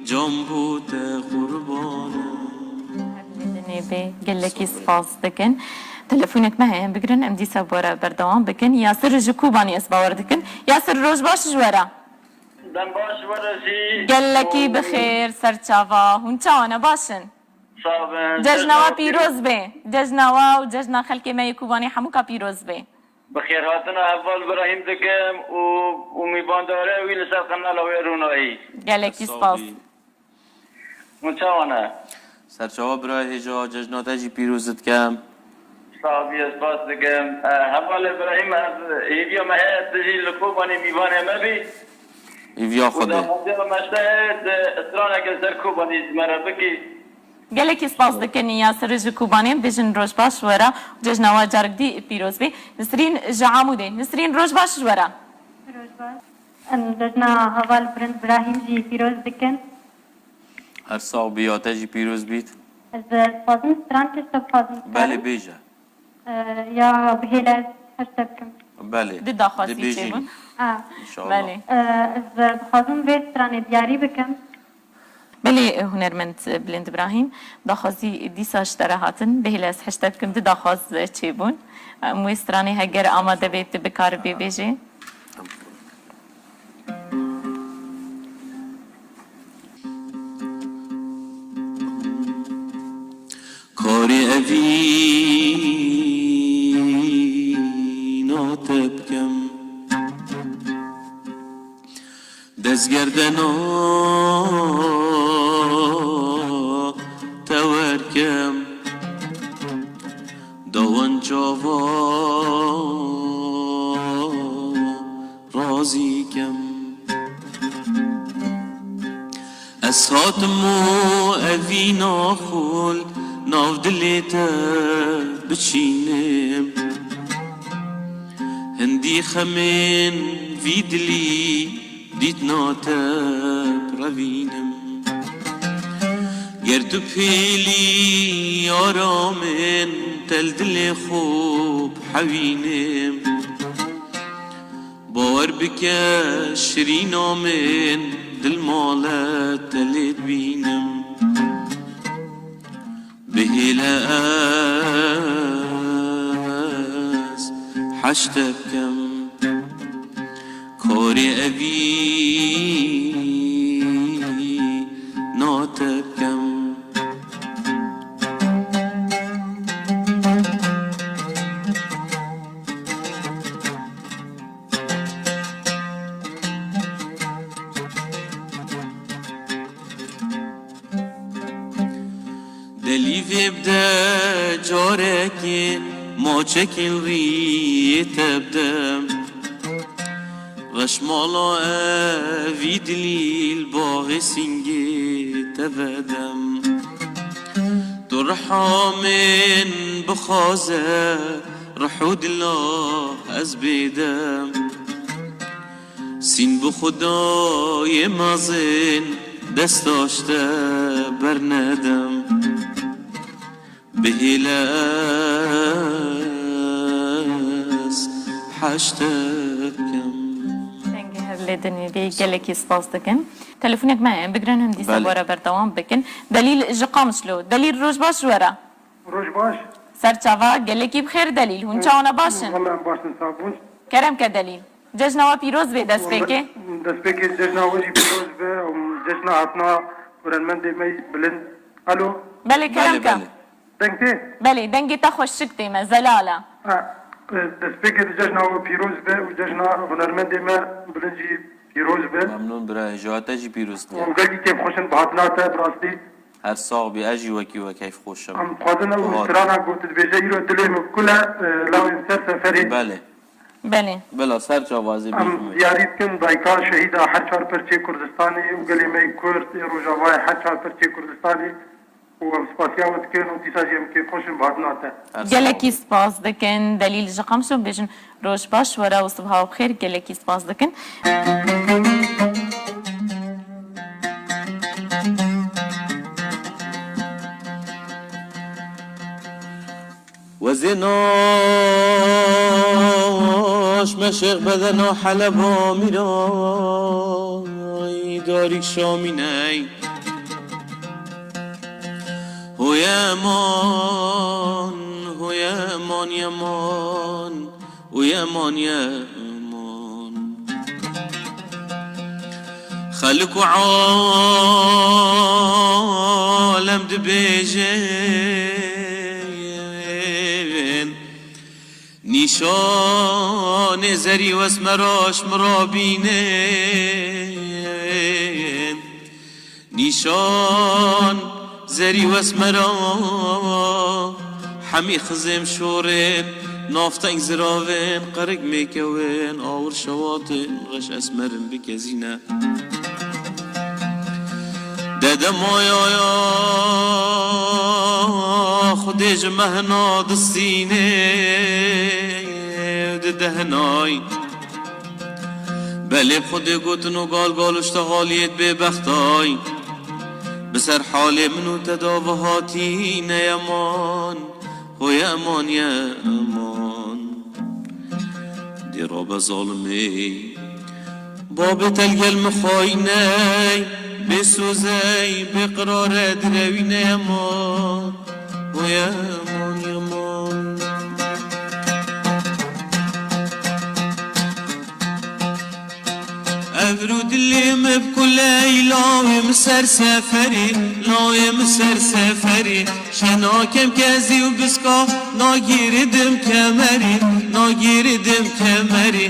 can bo te qurban e. Dinê bê, gelekî spas dikin. Telefonek me heye, em bigirin, em dîsa bi we re berdewam bikin. Yasir ji Kobanî ez bawer dikim. Yasir, roj baş ji we re. Dem baş ji we re jî. Gelekî bi xêr, serçava. Hûn çawa ne, baş in? Sax bin. Cejna we pîroz bê. Cejna we û cejna xelkê me yê Kobanî hemûka pîroz bê. Bi xêrhatina heval Birahîm dikim û, û mîvandariya wî li ser qenala wê rûnayî. Gelekî spas. Hûn çawa ne? Serçava bira hêja, cejna te jî pîroz dikim. Sax bî, ez spas dikim. E, hevalê Birahîm, ez hêviya me heye tu jî li Kobanî mîvanê me bî. Hêviya Xwedê. Û daxwaziya me ji te heye tu straneke ser Kobanî ji me re bikî. Gelekî spas dikin Yasir ji Kobanê, em bêjin roj baş we re û cejna we carek dî pîroz bê. Nisrîn ji Amûdê. Nisrîn, roj baş ji we re. Roj baş. Em cejna heval Bilind Birahîm jî pîroz dikin. Her sax bî, ya te jî pîroz bît. Ez dixwazim stranekê ji te bixwazim. Belê, bêje. E, ya bihêle ez hişte bikim. Belê. Di daxwazî çêbûn. A. Înşallah. Belê. E, ez dixwazim vê stranê diyarî bikim. Belê, hunermend Bilind Îbrahîm, daxwazî dîsa ji te re hatin. Bihêle ez hişte bikim, di daxwaz çêbûn. Em wê stranê heger amade bê, tu bikaribê bêjê. Karê evîna te bikim, dezgerdena te werkim. Dawan çava razî kem. Ez hatim û evîna xuld nav dilê te biçînim. Hindî xemên vî dilî dîtina te birevînim. Ger tu pêlî aramên te li dilê xwe bihewînim. Bike şirîna min, dil male te lê dibînim. Bihêle ez heşte bikem. Korê evî nate bikem. Delî vê bide carekê, maçekên rîyê te bide. Reşmala evî dilî li baxê sîngê te vedem. Tu riha min bixwaze, rih û dila ez bêdem. Sîn bi Xwedayê mezin, desta ji te bernedem. Bihêle ez heşte bikem. Dengê hev lê dinê bê, gelekî spas dikim. Telefonek me ye, bigrin him dîsa Belê. Bora berdewam bikin. Delîl ji Qamişlo. Delîl, roj baş ji we re. Roj baş. Serçava, gelekî bi xêr Delîl. Hûn çawa ne, baş in? Wele em baş in, sağ bûn. Kerem ke Delîl. Cejna we pîroz be destpêkê. Destpêkê cejna we jî pîroz be û cejna hatina hunermendê me yî bilind. Alo? Belê, kerem Belê, ke. Belê. Deng tê? Belê, dengê te xweşik tê me, zelal e. Ha, destpêkê di cejna we pîroz be û cejna hunermendê me bilind jî pîroz be. Memnûn bira, ji we te jî pîroz diye. Û gelkî kêfxweş in bi hatina te, bi rastî. Her sax bî, ez jî wekî we keyfxweş im. Em dixwazin ew strana ku tu dibêje, îro dilê min kul e, e, lawên ser seferê. Belê. Belê. Bila ser çavazê Em bêjim wê. Diyarî dikin dayika şehîda her çar perçê Kurdistanê û gelê me yê Kurd ê Rojavayê her çar perçê Kurdistanê û em spasiya we dikin û dîsa jî em kêfxweş in bi hatina te. Her sax Gelekî bî. Spas dikin. Delîl ji Qamişlo bêjin roj baş were û sibha we bi xêr. Gelekî spas dikin. Wezê naş meşêx bedena Heleba mîray darîk şamîney. Hoye eman, hoye eman yeman, hoye eman yeman. Xelk û alem dibêjin, nîşanê zerî wesmera ji min re bînin. Nîşan zerî wesmera hemî xizêm şorên, nafteng ziravên, qerik mêkewên, awir şewatin, reş esmerin bikezîne. Dede mayaya Xwedê ji mehna distînê û di dehnay. Belê bi Xwedê gotin û gal gal û ji te haliyê bêbextay. Bi ser halê min û te de ve hatî ne yeman. Hoye eman ye eman. Dê rabe zalimê. Babê te li gel min xayîney, bê sozey, bê qirare direwîne eman. Hoye eman ye eman. Evru dilê min bi kuley, lawê min ser seferê, lawê min ser seferê. Şe nakem kezî û biska, nagiridim kemerê, nagiridim kemerê.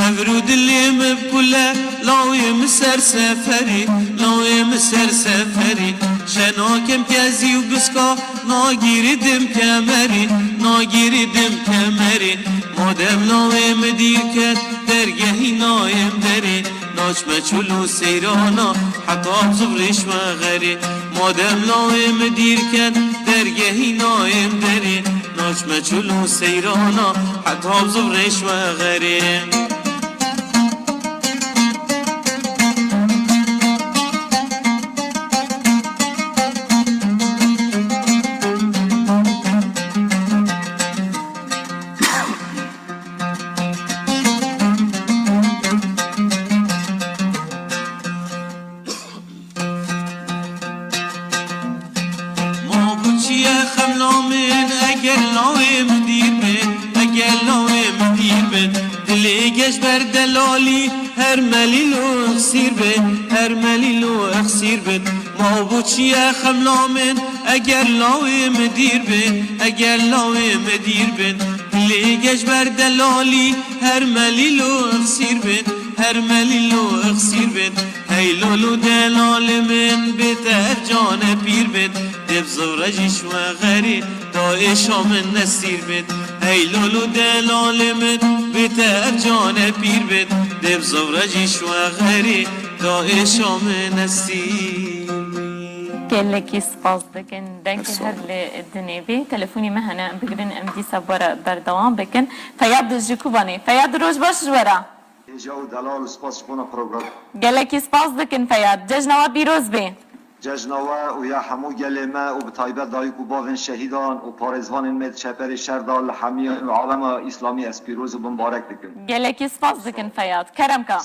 Evru dilê min bi kule, lawê min ser seferê, lawê min ser seferê. Şe nakem kezî û biska, nagiridim kemerê, nagiridim kemerê. Madem lawê min dîr ket, dergehî nayêm derê. Naçme çul û seyrana, heta bi zivirê şme xerê. Madem lawê min dîr ket, dergehî nayêm derê. Naçme çul û seyrana, heta bi zivirê şme xerê. Çiye xemla min eger lawê min dîr bin, eger lawê min dîr bin, dilê geş ber delalî her melîl û exsîr bin, her melîl û exsîr bin. Ma bû çiye xemla min eger lawê min dîr bin, eger lawê min dîr bin, dilê geş ber delalî her melîl û exsîr bin, her melîl û exsîr bin. Hey lol û delalê min bê te ev cane pîr bin, dê bi zivrejî şwexerî da êşa min nesîr bin. Hey lol û delalê min bê te ev cane pîr bin, dê bi zivrejî şwexerî da êşa min nesîr bin. Gelekî spas dikin. Dengê Her sağ her olun. Li dinê bê. Telefonî me hene, em bigirin, em dîsa bi we re berdewam bikin. Feyad ji Kubanê. Feyad, roj baş ji we re. Hêja û delal û spas ji bona program. Gelekî spas dikin Feyad. Cejna we pîroz bê. Cejna we û ya hemû gelê me û bi taybet dayik û bavên şehîdan û parêzvanên me di çeperê şer de li hemî alema Îslamî ez pîroz û bimbarek dikim. Gelekî spas dikin Feyad. Kerem ka.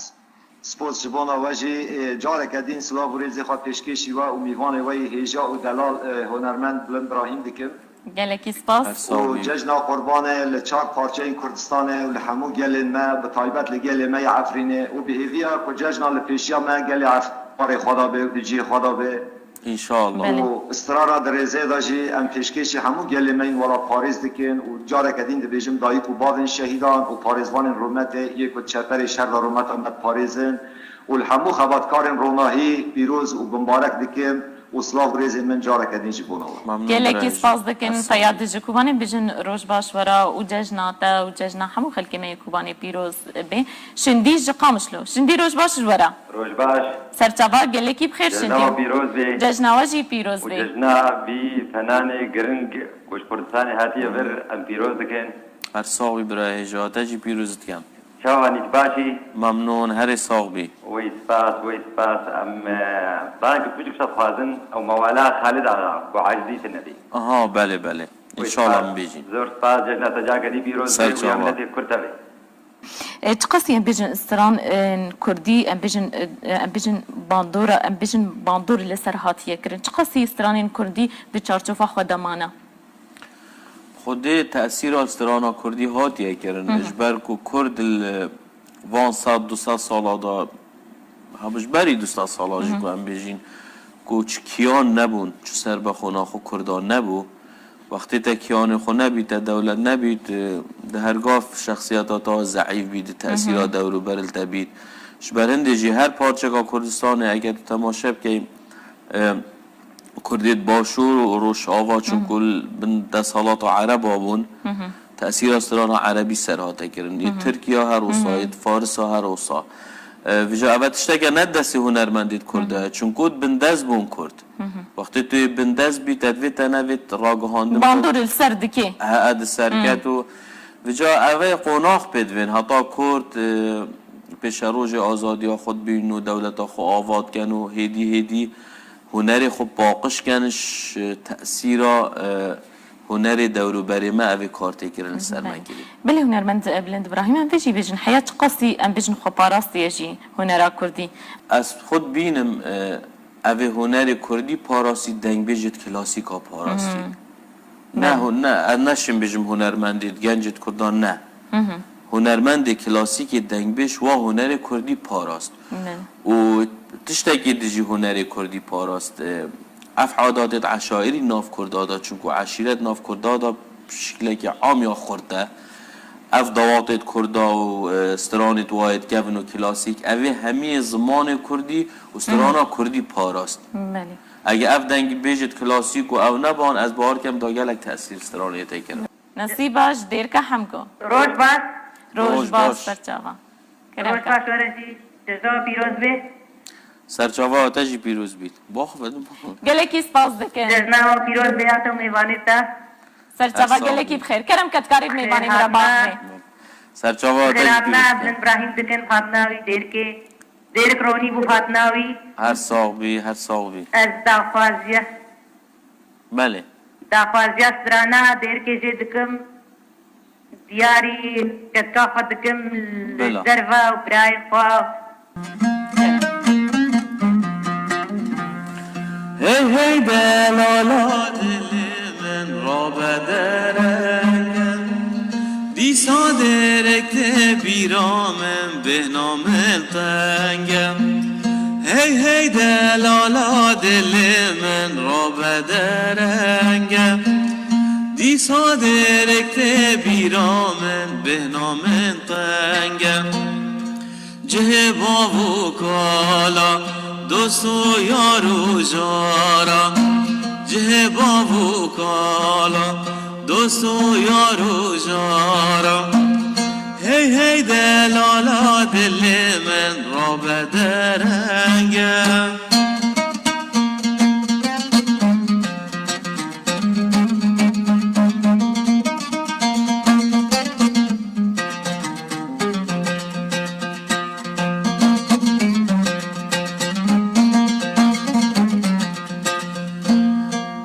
Spas ji bona we jî, ê, careke din silav û rêzê xwe pêşkêşî we û mîvanê we yê hêja û delal, ê, hunermend Bilind Brahîm dikim. Gelekî spas. Her sağ Û olun. Cejna Qurbanê li çar parçeyên Kurdistanê û li hemû gelên me, bi taybet li gelê me yê Efrînê û bi hêviya ku cejna li pêşiya me gelê Efrînê xwe da be û di cihê xwe da be. Înşallah. Belê. Û strana di rêzê de jî em pêşkêşî hemû gelê me yên welatparêz dikin û careke din dibêjim dayik û bavên şehîdan û parêzvanên rûmetê yê ku di çeperê şer de rûmeta me diparêzin û li hemû xebatkarên ronahî pîroz û bimbarek dikim û silav û rêzên min careke din ji bona we. Memnun Gelekî birayê spas jî. Dikin Her sağ olun. Feyad ji Kubanê, bijin roj baş we re û cejna te û cejna hemû xelkê me yê Kubanê pîroz bê. Şindî ji Qamişlo. Şindî roj baş ji we re. Roj baş. Serçava gelekî bi xêr Cejna şindî. Pîroz bê. Cejna we jî pîroz Û bê. Cejna vî fenanê giring ku ji Kurdistanê hatiye vir em pîroz dikin. Her sax bî birayê hêja te jî pîroz dikim. Çawa nît başî? Memnûn, herê sax bî. Wey spas, wey spas. Em, e, belkî piçek şe dixwazin ew mewala Xalid Axa ku ecizî tine bî. Aha, belê, belê. Wey Înşallah spas. Em bêjîn. Zor spas, cejna te cake dî pîroz bê û ya Serçava. Miletê Kurd tevê. E, çiqasî em bêjin stran, e, kurdî, em bêjin, e, em bêjin bandora, em bêjin bandor li ser hatiye kirin. Çiqasî stranên kurdî di çarçofa xwe de mane? Xwedê tesîra strana kurdî hatiye kirin. Hı hı. Ji ber ku kurd li van sed du sed sala de, ha, ji berî du sed sala jî Hı hı. ku em bêjin ku çi kiyan nebûn, çi serbexwena xwe kurdan nebû. Wextê te kiyanê xwe nebî, te dewlet nebî, tu di her gav şexsiyeta te zeîf bî, di tesîra Hı hı. dewr û ber li te bît. Ji ber hindê jî her parçeka Kurdistanê eger tu temaşe bikey, e, Kurdê di Başûr û Rojava, Hı hı. çimku li bin desthilata Ereba bûn, Hı hı. tesîra strana Erebî ser hate kirin. Yê Hı hı. Tirkiya her wisa, Hı hı. yê Farisa her wisa. E, vêca eve tişteke ne destê hunermendê di Kurd de, Hı hı. çimku di bindest bûn Kurd. Hı hı. Wextê tu yê bindest bî, te divê te nevê ragihandin Bandor li ser dikê. He, e, di ser Hı. ket û vêca eve qonax pê divên. Heta Kurd, e, pêşerojê azadiya xwe dibînin û dewleta xwe ava dikin û hêdî hêdî hunerê xwe paqij ken, ji tesîra, e, hunerê dewrûberê me evê kar tê kirin li ser me Belê. Kirî. Belê hunermend, e, Bilind Ibrahîm, em vê jî bêjin, heya çiqasî em bêjin xwe parastiye jî hunera kurdî? Ez xwe dibînim, e, evê hunerê kurdî parastî, dengbêjê di klasîka parastî. Hmm. Ne Belê. hu-, ne, ez neşim bêjim hunermendê di gencê di kurdan ne. Hı hı. Hunermendê klasîkê dengbêj wa hunerê kurdî parast. Belê. Û tiştekê dijî hunerê kurdî parast. E, ev adatê di eşairî nav kurda de, çunku eşîret nav kurda de bi şiklekî am ya xurt e. Ev dawatê di kurda û, e, stranê di wayê di kevin û klasîk, ev ê hemiyê zimanê kurdî û strana Hı. kurdî parast. Belê. Ege ev dengbêjê di klasîk û ew neban, ez bawer dikim da gelek tesîr stranê tê kirin. Nesîba ji Dêrka Hemko. Roj baş. Roj Roj baş, baş. Serçava. Kerem Roj ka. Baş were jî ceza pîroz bê. Serçava te jî pîroz bît. Bax, bedim. Gelekî spas dikin. Cejna we pîroz bê, ya te û mêvanê te. Serçava Her sağ gelekî olun. Bi xêr. Kerem ke dikarî mêvanê min re Xêrhatina. Baxê. Serçava te jî Xêrhatina pîroz bît. Bilind Ibrahîm dikin, hatina wî Dêrkê. Dêrik ronî bû hatina wî. Her sax bî, her sax bî. Ez daxwaziya Belê. Daxwaziya strana Dêrkê jê dikim. Diyarî ketka xwe dikim li Bela. derve û birayê xwe. Hey hey delala dilê Pîra min bêhna min teng e. Hey hey delala dilê min rabe dereng e. Dîsa dêrek tê bîra min bêhna min teng e. Cihê bav û kala, dost û yar û jara. Cihê bav û kala, dost û yar û jara. Hey hey delala dilê min rabe dereng e.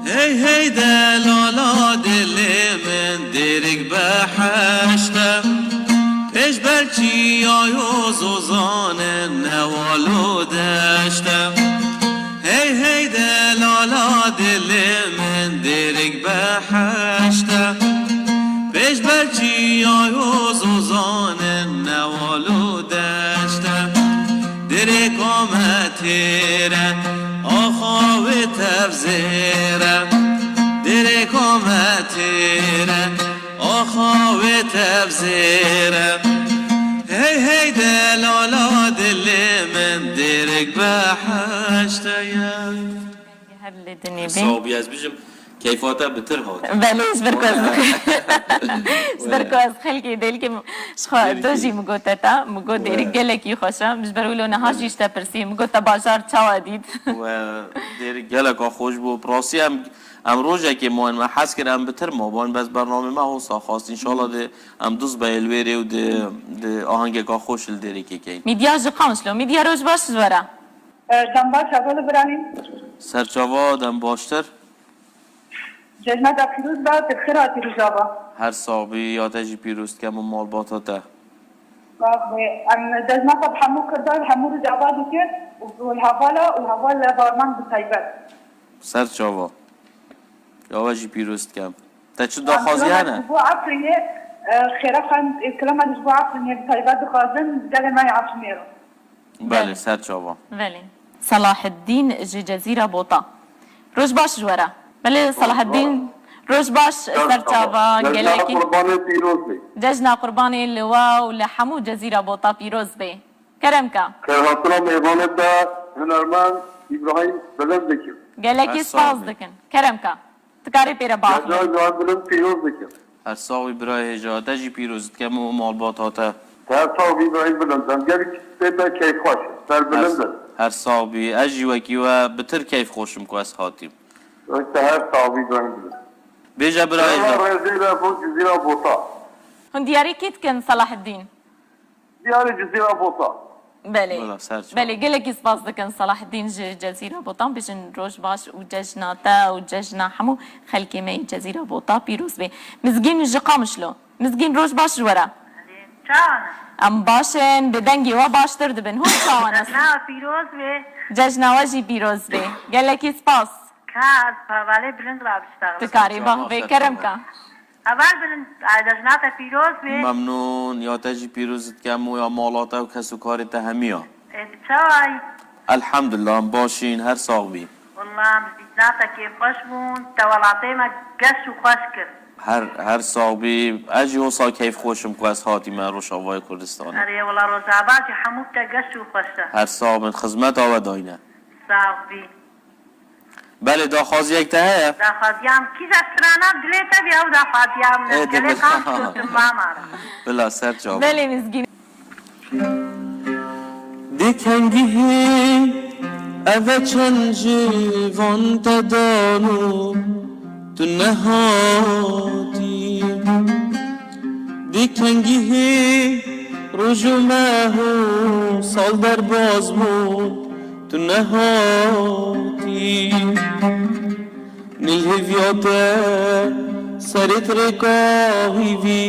Hey hey delala dilê min dêrik behişt e. Pêş ber çiyayo zozanin newal û deşt e. Hey hey delala dilê min dêrik behişt e. Pêş ber çiyayo zozanin newal û deşt e. Dêrêka me têr e, axa wê tev zêr e. Dêrêka me têr e, axa wê tev zêr e. Hey hey delala dilê min dêrik behişt e ye. Her li dinê bê. Sağ ol, ez bijim. Keyfa te bitir hat. Belê, ji ber ku ez, ji ber ku ez xelkê dêlkê min, ji xwe Dêlkê. Tu jî min got te ta, min got dêrik gelekî xweş e. Min ji ber wilo niha jî ji te pirsî, min got te bajar çawa dît? We dêrik geleka xweş bû. Bi rastî em, em rojekê mayên, me hez kir em bitir mabin, bes bernamê me hosa xwest. Înşallah dê em duz beyê li wê rê û dê, dê ahengeka xweş li dêrikê keyin. Mîdya ji Qamişlo. Mîdya roj baş ji we re. E, dem baş, heval Îbrahîm. Serçava, dem baştir. Cejna te pîroz be, tu xêr hatî Rojava. Her sax bî, ya te jî pîroz dikem û malbata te. Sax bî. Em cejna xwe bi hemû Kurdan, hemû Rojava dikin û li hevala û heval Lebarman bi taybet. Serçava. Ya we jî pîroz dikem. Te çi daxwazî hene? Ji bo Efrînê, e, xêra xan, e, kilama ji bo Efrînê bi taybet dixwazin, gelê me yê Efrînê re. Belê, belê. Ser çava. Belê. Selaheddîn ji Cezîra Bota. Roj baş ji we re. Belê, Selaheddîn, roj baş, ser çava, gelekî. Cejna Qurbanê pîroz bê. Cejna Qurbanê li we û li hemû Cezîra Bota pîroz bê. Kerem ka. Xêrhatina mêvanê te, hunermend Îbrahîm Bilind dikim. Gelekî spas dikin. Kerem ka. Tu karê pê re biaxivî. Cezayê Bilind pîroz dikim. Her sax bî birayê hêja, te jî pîroz dikem û malbata te. Te her sax bî Îbrahîm Bilind. Em gelek pê te keyfxweş in. Serbilind in. Her sax bî. Ez jî wekî we bitir keyfxweş im ku ez hatîm. Te her sax bî Îbrahîm Bilind. Bêje birayê hêja. Rêzê re bo Cizîra Bota. Hûn diyarî kê dikin Selaheddîn? Diyarê Cizîra Bota. Belê. Wela, ser çava. Belê, gelekî spas dikin Selaheddîn ji Cezîra Bota. Bijin roj baş û cejna te û cejna hemû xelkê me yê Cezîra Bota pîroz bê. Mizgîn ji Qamişlo. Mizgîn, roj baş ji we re. Çawa ne? Em baş in, bi dengê we baştir dibin. Hûn çawa ne? Cejna we pîroz bê. Cejna we jî pîroz bê. Gelekî spas. Ka ez hevalê Bilind re biştexlim. Tu karî biaxivî, Kerem ka. Heval Bilind, ay, cejna te pîroz bê. Memnûn, ya te jî pîroz dikem û ya mala te û kes û karê te hemiya. Ê, tu çawa yî? Elhamdulillah, em baş in, her sax bî. Wela, em ji dîtina te kêfxweş bûn, te welatê me geş û xweş kir. Her, her sax bî, ez jî wisa keyfxweş im ku ez hatîme Rojavayê Kurdistanê. Erê, wela Rojava jî hemû te geş û xweş e. Her sax bin, xizmeta we dayne. Sax bî. Belê, daxwaziyek te heye? Daxwaziya min kîja strana dilê te bî, ew daxwaziya min e. Ê, gelê dibir. Kam gotin mama re. Bila, ser çava. Belê, Mizgîn. Di kengî hê eve çend ji van te dano tu nehatî. Di kengî hê roj û meh û sal derbas bûn. Tu nehatî, nil hêviya te serê tirêka hîvî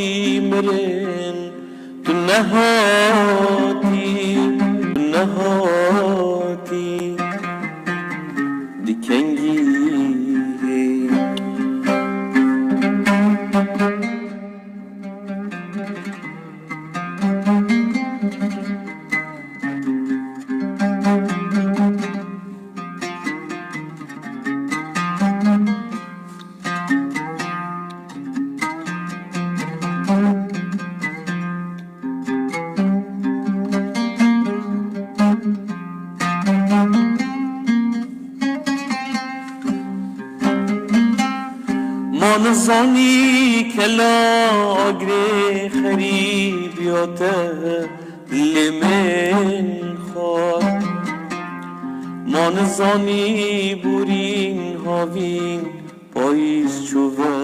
mirin. Tu nehatî, tu nehatî, di kengî hê. Ma nizanî kela agirê xerîbiya te dilê min xwar. Ma nizanî borîn havîn payîz çû ve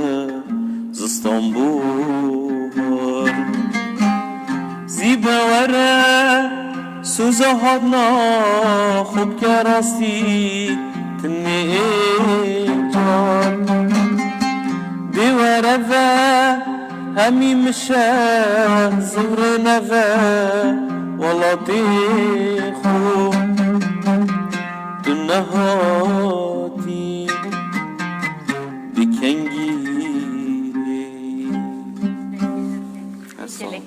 zistan bû har. Zî be were soza hatna xwe bike rastî tinê car. Dê were ve hemî mişe zivrê neve welatê xwe. Tu nehatî bi kengî rê. Her sağ olun.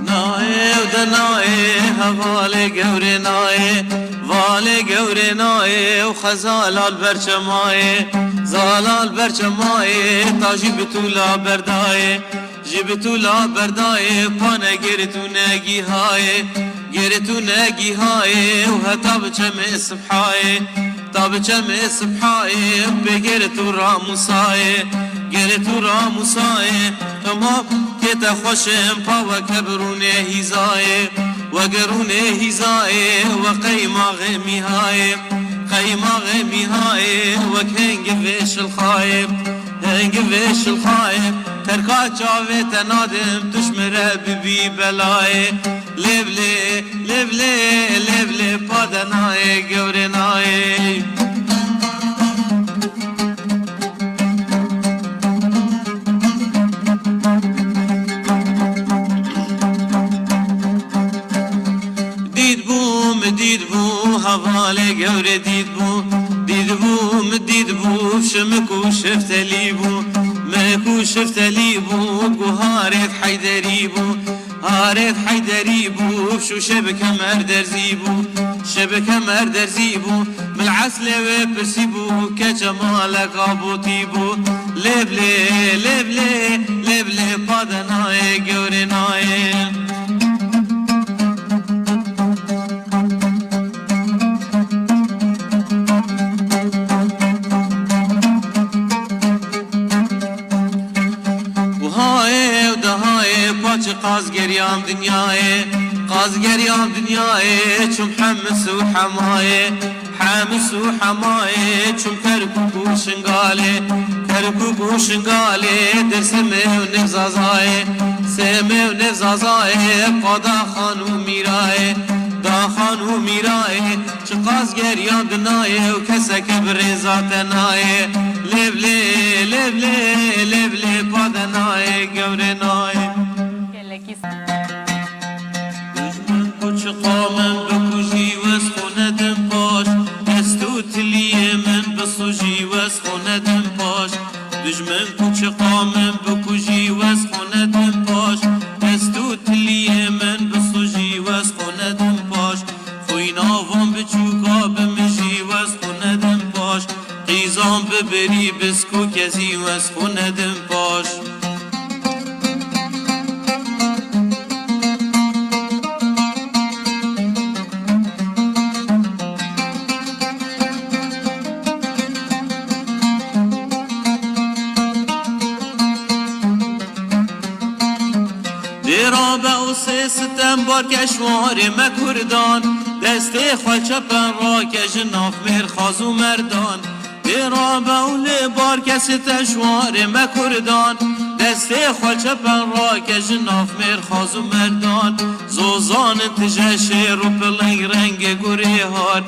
Nayê û de nayê, hevalê gewrê nayê, valê gewrê nayê û xezala li ber çemayê, zala li ber çemayê, ta jî bi tûla berdayê. Ji bi tûla berdayê, pane girt û negîhayê, girt û negîhayê û heta bi çemê sibhayê, ta bi çemê sibhayê pê girt û ramûsayê, girt û ramûsayê. Hema kê te xweş in pa weke bi rûnê hîzayê, weke rûnê hîzayê, we qeymaxê mîhayê, qeymaxê mîhayê, wek hengivê şilxayê. Hengivê şilxayê, terka çavê te nadim, tu ji min re bibî belayê. Lêv lê, lêv lê, lêv lê, pa de nayê, gewrê nayê. Dît bû, min dît bû, hevalê gewrê dît bû. Dît bû, min dît bû, şimik û şiftelî bû. Mik û şiftelî bû, ku harêt Heyderî bû. Harêt Heyderî bû, şûşe bi kemer derzî bû. Şe bi kemer derzî bû. Min li eslê wê pirsî bû, keçe malek abotî bû. Lêv lê, lêv lê, lêv lê, pa de nayê, gewrê nayê. Û hayê û dehayê, paçî qaz geriyam dinyayê, qaz geriyam dinyayê, çûm Hemis û Hemayê, Hemis û Hemayê, çûm Kerkûk û Şingalê, Kerkûk û Şingalê, Dêrsimê û Nêvzazayê, Sêmê û Nêvzazayê, pa Daxan û Mîrayê, Daxan û Mîrayê, çiqas geriyan dinayê û keseke bi rêza te nayê. Lêv lê, lêv lê, lêv lê, pa de nayê, gewrê nayê. Gelekî Dijmin ku çiqa min bikujî, wez xwe nedim paş. Dest û tiliyê min bisujî, wez xwe nedim paş. Dijmin ku çiqa min bikujî, wez xwe nedim paş. Dest û tiliyê min bisujî, wez xwe nedim paş. Xwîna van biçûka bimijî, wez xwe nedim paş. Qîzan bibirî, bisk û kezî, wez xwe nedim paş. Dêra be û sê sitem barke şwarê me kurdan, destê xwe çepen rake ji nav mêr xaz û merdan. Dê rabe û lê barkesê te ji warê me kurdan. Destê xwe çepen rake ji nav mêr xaz û merdan. Zozan in tije şêr û piling rengê gurê har.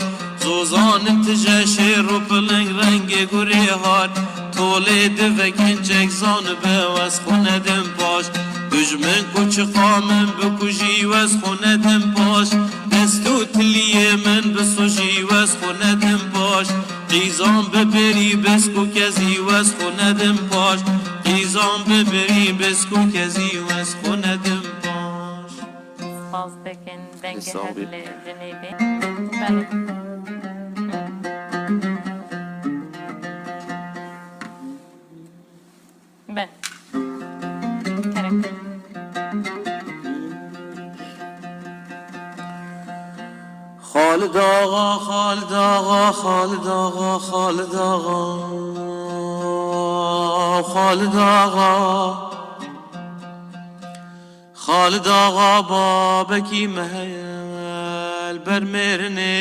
Zozan in tije şêr û piling rengê gurê har. Tolê dive kincek zanibe wez xwe nedim paş. Dijmin ku çiqa min bikujî wez xwe nedim paş. Dest û tiliyê min bisujî wez xwe nedim paş. Qîzan bibirî, bisk û kezî wez xwe nedim paş. Qîzan bibirî, bisk û kezî wez xwe nedim paş. Spas dikin, dengê Sağ ol. Her li Cinêbê. Belê. Be. Kerem. Xalid Axa, Xalid Axa, Xalid Axa, Xalid Axa, Xalid Axa. Xalid Axa babekî me heye li ber mêrinê.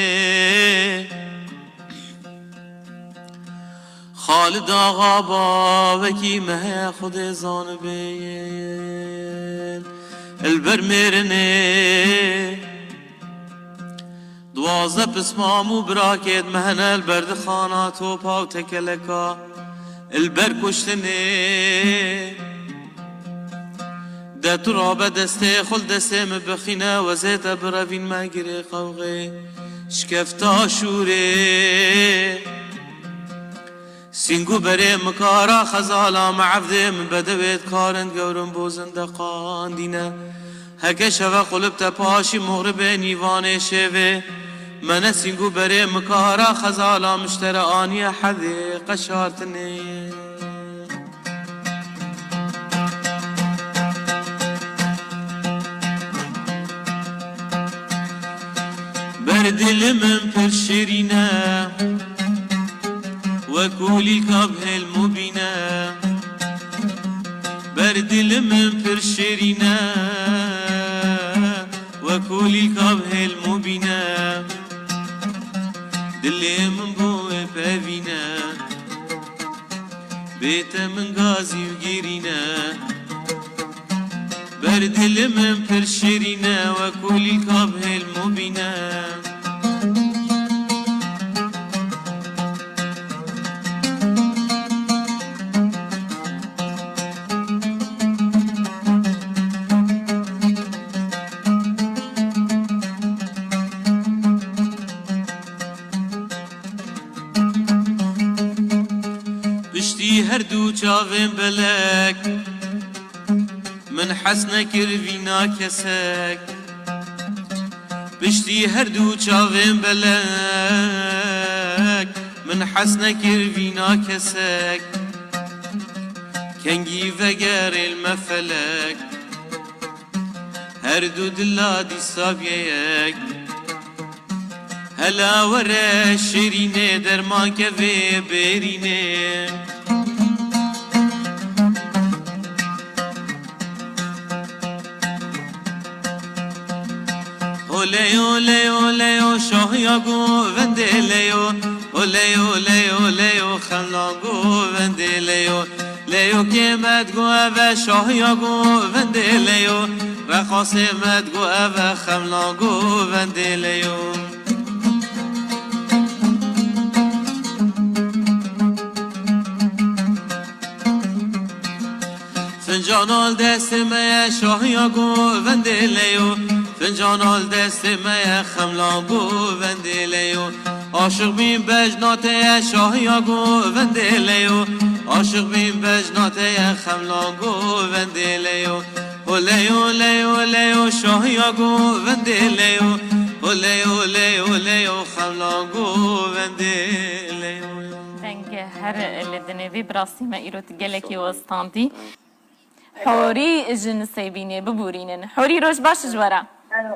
Xalid Axa bavekî me heye, Xwedê zanibê yên li ber mêrinê. Duwazdeh pismam û birakêt me hene li berdixana topa û tekeleka li ber kuştinê. De tu rabe destê xwe li destê min bixîne, wezê te birevîn me girê qewxê şikefta şûrê. Sîng û berê min kara xezala me evdê min bedewê dikarin gewrin bo zindeqan dîne. Heke şeve qulip te paşî muxribê nîvanê şêvê. Me ne sîng û berê min kara xezala miştere aniye hedê qeşartinê. Ber dil min pir şirîne, wek kulîlka bi hêl mubîne. Ber dil min pir şirîne, wek kulîlka bi hêl mubîne. Dilê min bo wê pevîne. Bê te min gazî û girîne. Ber dil min pir şirîne, wek kulîlka bi hêl mubîne. Piştî her du çavên belek, min hes nekir vîna kesek. Piştî her du çavên belek, min hes nekir vîna kesek. Kengî vegerê li me felek, her du dila dîsa bîye yek. Hela were şirînê, derman kevê bêrînê. Ho leyo, leyo, leyo, şahiya govendê leyo. Ho leyo, leyo, leyo, xemla govendê leyo. Leyo kê me digo ev e şahiya govendê leyo. Reqasê me digo ev e xemla govendê leyo. Fincana li destê me ye şahiya govendê leyo. Fincana li destê me ye xemla govendê leyo. Aşiq bîn bejna te ye şahiya govendê leyo. Aşiq bîn bejna te ye xemla govendê leyo. Ho leyo, leyo, leyo, şahiya govendê leyo. Ho leyo, leyo, leyo, xemla govendê leyo. Deng her li dinê vê, bi rastî me îro tu gelekî westandî. Horî ji Nisêbînê biborînin. Horî, roj baş ji we re.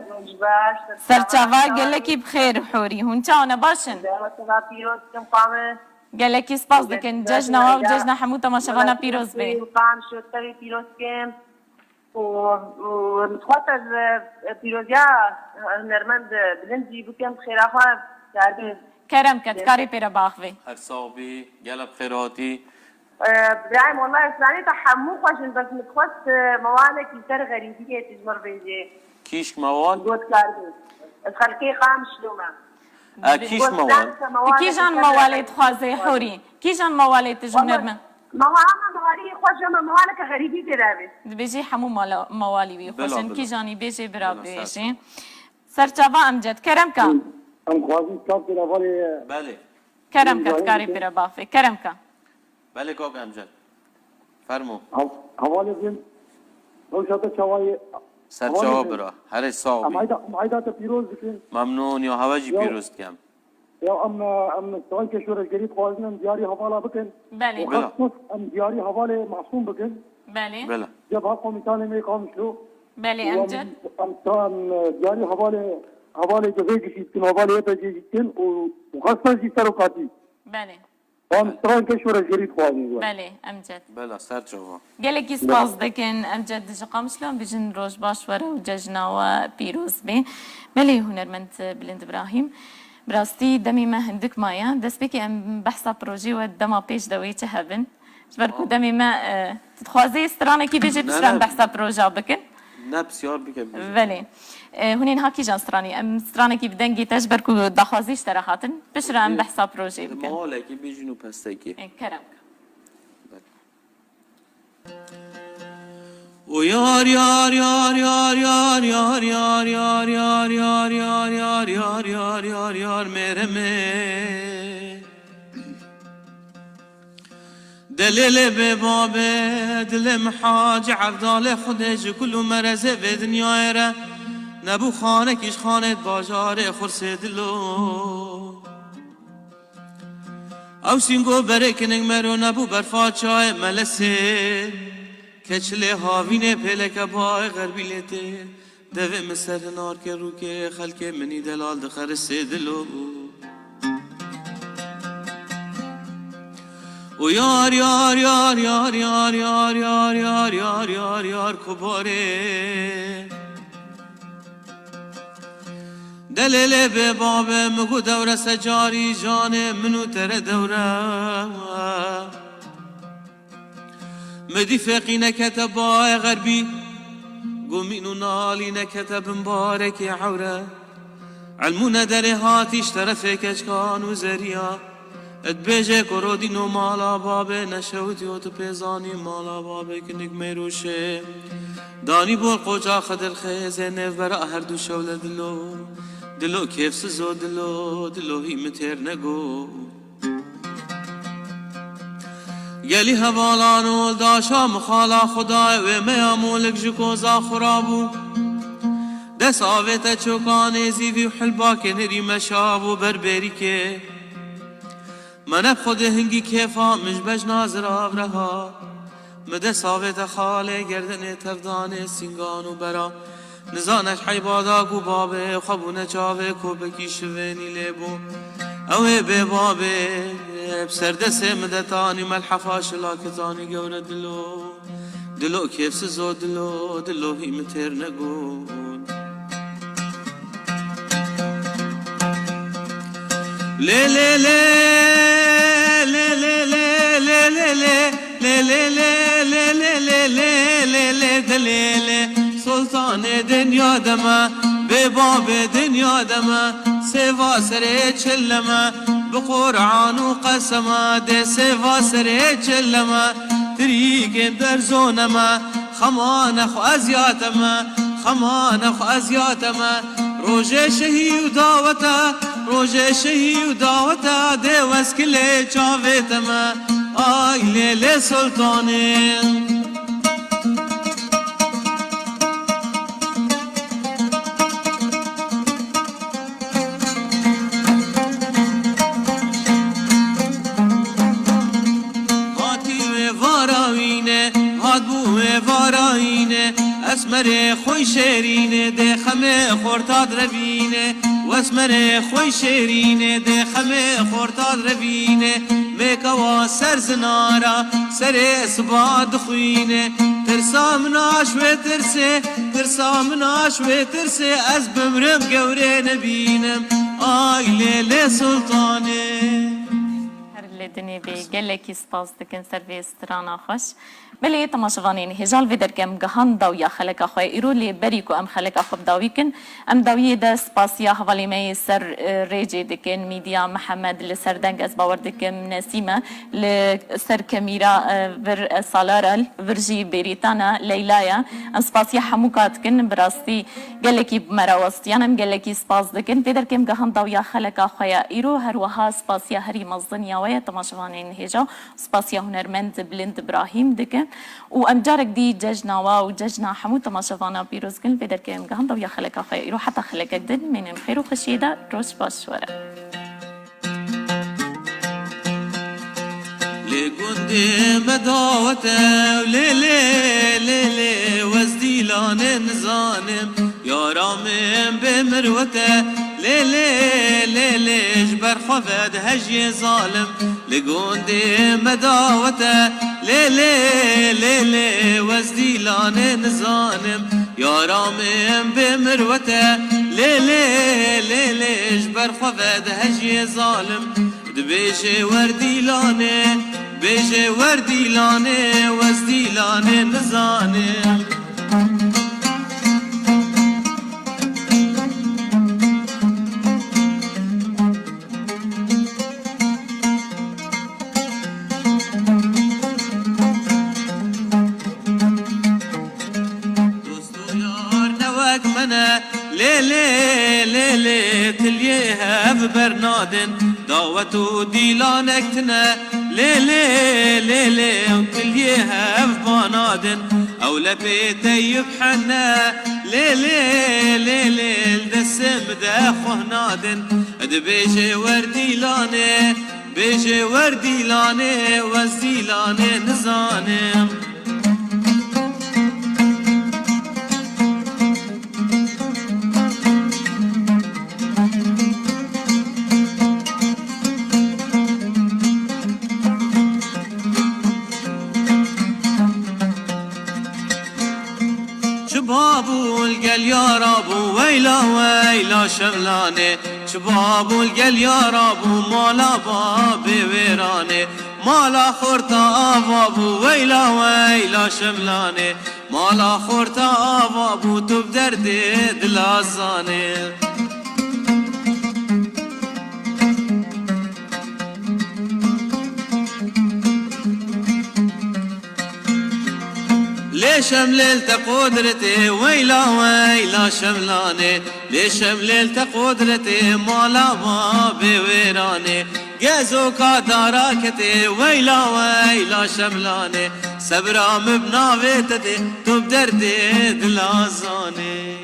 Roj baş. Serçava gelekî bi xêr Horî. Hûn çawa ne, baş in? Serçava pîroz dikim xwe. Gelekî spas dikin. Cejna we û cejna hemû temaşevana pîroz be. Qamşo te pîroz dikim. Û, û dixwest ez, e, pîroziya hunermend bilind jî bikim, bi xêra xwe kardin. Kerem ke, dikarî pê re biaxivî. Her sax bî, gelek bi xêr hatî. E, Birayim, wellahî ez zanî te hemû xweş in, bes min dixwest, e, mewalekî ser xerîbiyê tu ji min re bêjî. Kîşk mewal? Got kardin. Ez xelkê Qamişlo me. E, kîşk mewal? Tu kîjan mewalê dixwazê Horî? Kîjan mewalê tu ji hunermend? Mewa, ama mewarî xweş, ama mewaleke xerîbî tê de be. Dibêjî hemû mala, mewalî wî xweş in. Bila, bila. Kîjanî bêjê bira bêjê. Serçava Emcet, kerem ka. Em xwazin kak pêra valê. Belê. Kerem ka, dikarî pêra bafê. Kerem ka. Belê kak Emcet. Fermo. Hev-, hevalê bin. Rewşa te çawa ye? Serçava bira. Herê sax bî. Em eyda, em eyda te pîroz dikin. Memnûn ya, hewe jî pîroz dikim. Ya em, em, sewal ke şoreşgerî dixwazin em diyarî hevala bikin. Belê. Û xas xas em diyarî hevalê Masûm bikin. Belê. Belê. Cebha Komîtanê me Qamişlo. Belê, Emcet. Em, em, em diyarî hevalê hevalê gevê gişî dikin, hevalê Y P G jî dikin û, û xwestan jî serokatî. Belê. Van stranke şoreşgerî dixwazin ji we. Belê, Emced. Bela, ser çava. Gelekî spas dikin, Emced ji Qamişlo, em bijin roj baş were û cejna we pîroz be. Belê, hunermend Bilind Ibrahîm. Bi rastî demê me hindik maye. Destpêkê em behsa projeyê we dema pêş de wê çi hebin? Ji ber ku demê me, e, tu dixwazî stranekî bêjî, piştre em behsa proja bikin. Ne, pisyar bike, bêje. Belê. E, hûn ê niha kîjan stranî? Em stranekî bi dengê te ji ber ku daxwazî ji te re hatin. Piştre em behsa projeyê bikin. Malekî bêjin û pestekî. E, kerem ke. Belê. O yar, yar, yar, yar, yar, yar, yar, yar, yar, yar, yar, yar, yar, yar, yar, yar, yar, mere me. Delêlê bê babê, dilê min hacî Evdalê Xwedê ji kul û merezê vê dinyayê re nebû xanekî ji xanê bajarê xursê dilo. Ew sîngo berê kinik mero nebû berfa çayê melesê. Keçilê havînê pêleke bayê xerbî lê tê. Devê min ser hinarkê rûkê xelkê minî delal dixerisê dilo. Û yar, yar, yar, yar, yar, yar, yar, yar, yar, yar, yar, kubarê. Delêlê bê babê, min got dewre secarî, janê min û tere dewre. Mi dî feqî nekete bayê xerbî, gomîn û nalî nekete bin barekê ewre. Elmûne derê hatî ji terefê keçkan û zeriya. Dibêje ku rodîno mala babê neşewitiyo, tu pê zanî mala babê kinik meyroşê. Danî bol qoça Xidir xêzê nêvbera herdu şewle dilo. Dilo kêfsizo dilo, dilo hî min têr nego. Gelî hevalan û oldaşa min xala Xwedayê wê meya molik ji koza xwe rabû. Dest avête çokanê zîvî û hilbakê nirî meşa bû ber bêrîkê. Me ne bi Xwedê hingî kêfa min ji bejna zirav re hat. Mi dest avête xalê gerdenê tevdanê sîngan û bera. Nizane ji heyba da ku babê xwe bûne çavê kopekî şivênî lê bû. Ew ê bê babê bi ser destê min de tanî melhefa şilakê zanî gewre dilo. Dilo kêfsizo dilo, dilo hî min têr negot. Lê lê lê, lê lê lê, lê lê lê, lê lê lê, lê lê lê, lê lê lê, dilê lê. Sultanê dinya de me, bê babê dinya de me, sêva serê çile me, bi Quran û qeseme dê sêva serê çile me, tirîkên derzone me, xemane xwe eziyate me, xemane xwe eziyate me. Rojê şehî û dawete, rojê şehî û dawete dê weskilê çavê te me. Ay lê lê Sultanê. Hatî wê vara wîne, hat bû wê vara wîne, esmerê xwe şêrîne, dê xemê xorta direvîne, wesmerê xwe şêrîne, dê xemê xorta direvîne, mêkewa ser zinara, serê siba dixwîne, tirsa min a ji wê tirsê, tirsa min a ji wê tirsê, ez bimrim gewrê nebînim, ay lê lê Sultanê. Her li dinê bê, gelekî spas dikin ser vê strana xweş. Belê, temaşevanên hêja, li vê derkê em gihan dawiya xeleka xwe. Îro lê berî ku em xeleka xwe bi dawî kin, em dawiyê de spasiya hevalê me yê ser, e, rêcê dikin, Mîdiya Mihemed li ser deng, ez bawer dikim Nesîm e, li ser kemîra, e, vir, e, Salar e, vir jî Bêrîtan e, Leyla ye. Em spasiya hemû ka dikin, bi rastî gelekî bi me re westiyan, em gelekî spas dikin. Vê derkê em gihan dawiya xeleka xwe ye. Îro her wiha spasiya herî mezin ya we ye, temaşevanên hêja, spasiya hunermend Bilind Ibrahîm dikin û em carek dî cejna we û cejna hemû temaşevana pîroz dikin. Vê derkê em gihan dawiya xeleka xwe ye. Îro heta xelekek din, mênên xêr û xweşiyê de, roj baş were. Lê gundê me dawet e, lê, lê, lê, lê, wez dîlanê nizanim. Yara min bê mirwete, lê lê, lê lê, ji ber xwe vedihejiyê zalim, li gundê me dawete, lê lê, lê lê, wez dîlanê nizanim. Yara min bê mirwete, lê lê, lê lê, ji ber xwe vedihejiyê zalim. Dibêje wer dîlanê, bêje wer dîlanê, wez dîlanê nizanim. Dost û yar ne wek me ne, lê lê, lê lê, tiliyê hev bernadin. Dawet û dîlanek tine, lê lê, lê lê, ew tiliyê hev banadin. Ew lepê teyib hene, lê lê, lê lê, li destê min de xweh nadin. Dibêje wer dîlanê, bêje wer dîlanê, wez dîlanê nizanim. Çi babû li gel yara bû, weyla weyla şevlanê. Çi babû li gel yara bû, mala babê wêranê. Mala xorta ava bû, weyla weyla şevlanê. Mala xorta ava bû, tu bi derdê dila zanê. Lê şemlê li te qudretê, weyla weyla şevlanê. Lê şemlê li te qudretê, mala babê wêranê. Gezoka dara ketê, weyla weyla şevlanê. Sebra min bi navê te tê, tu bi derdê dila zanê.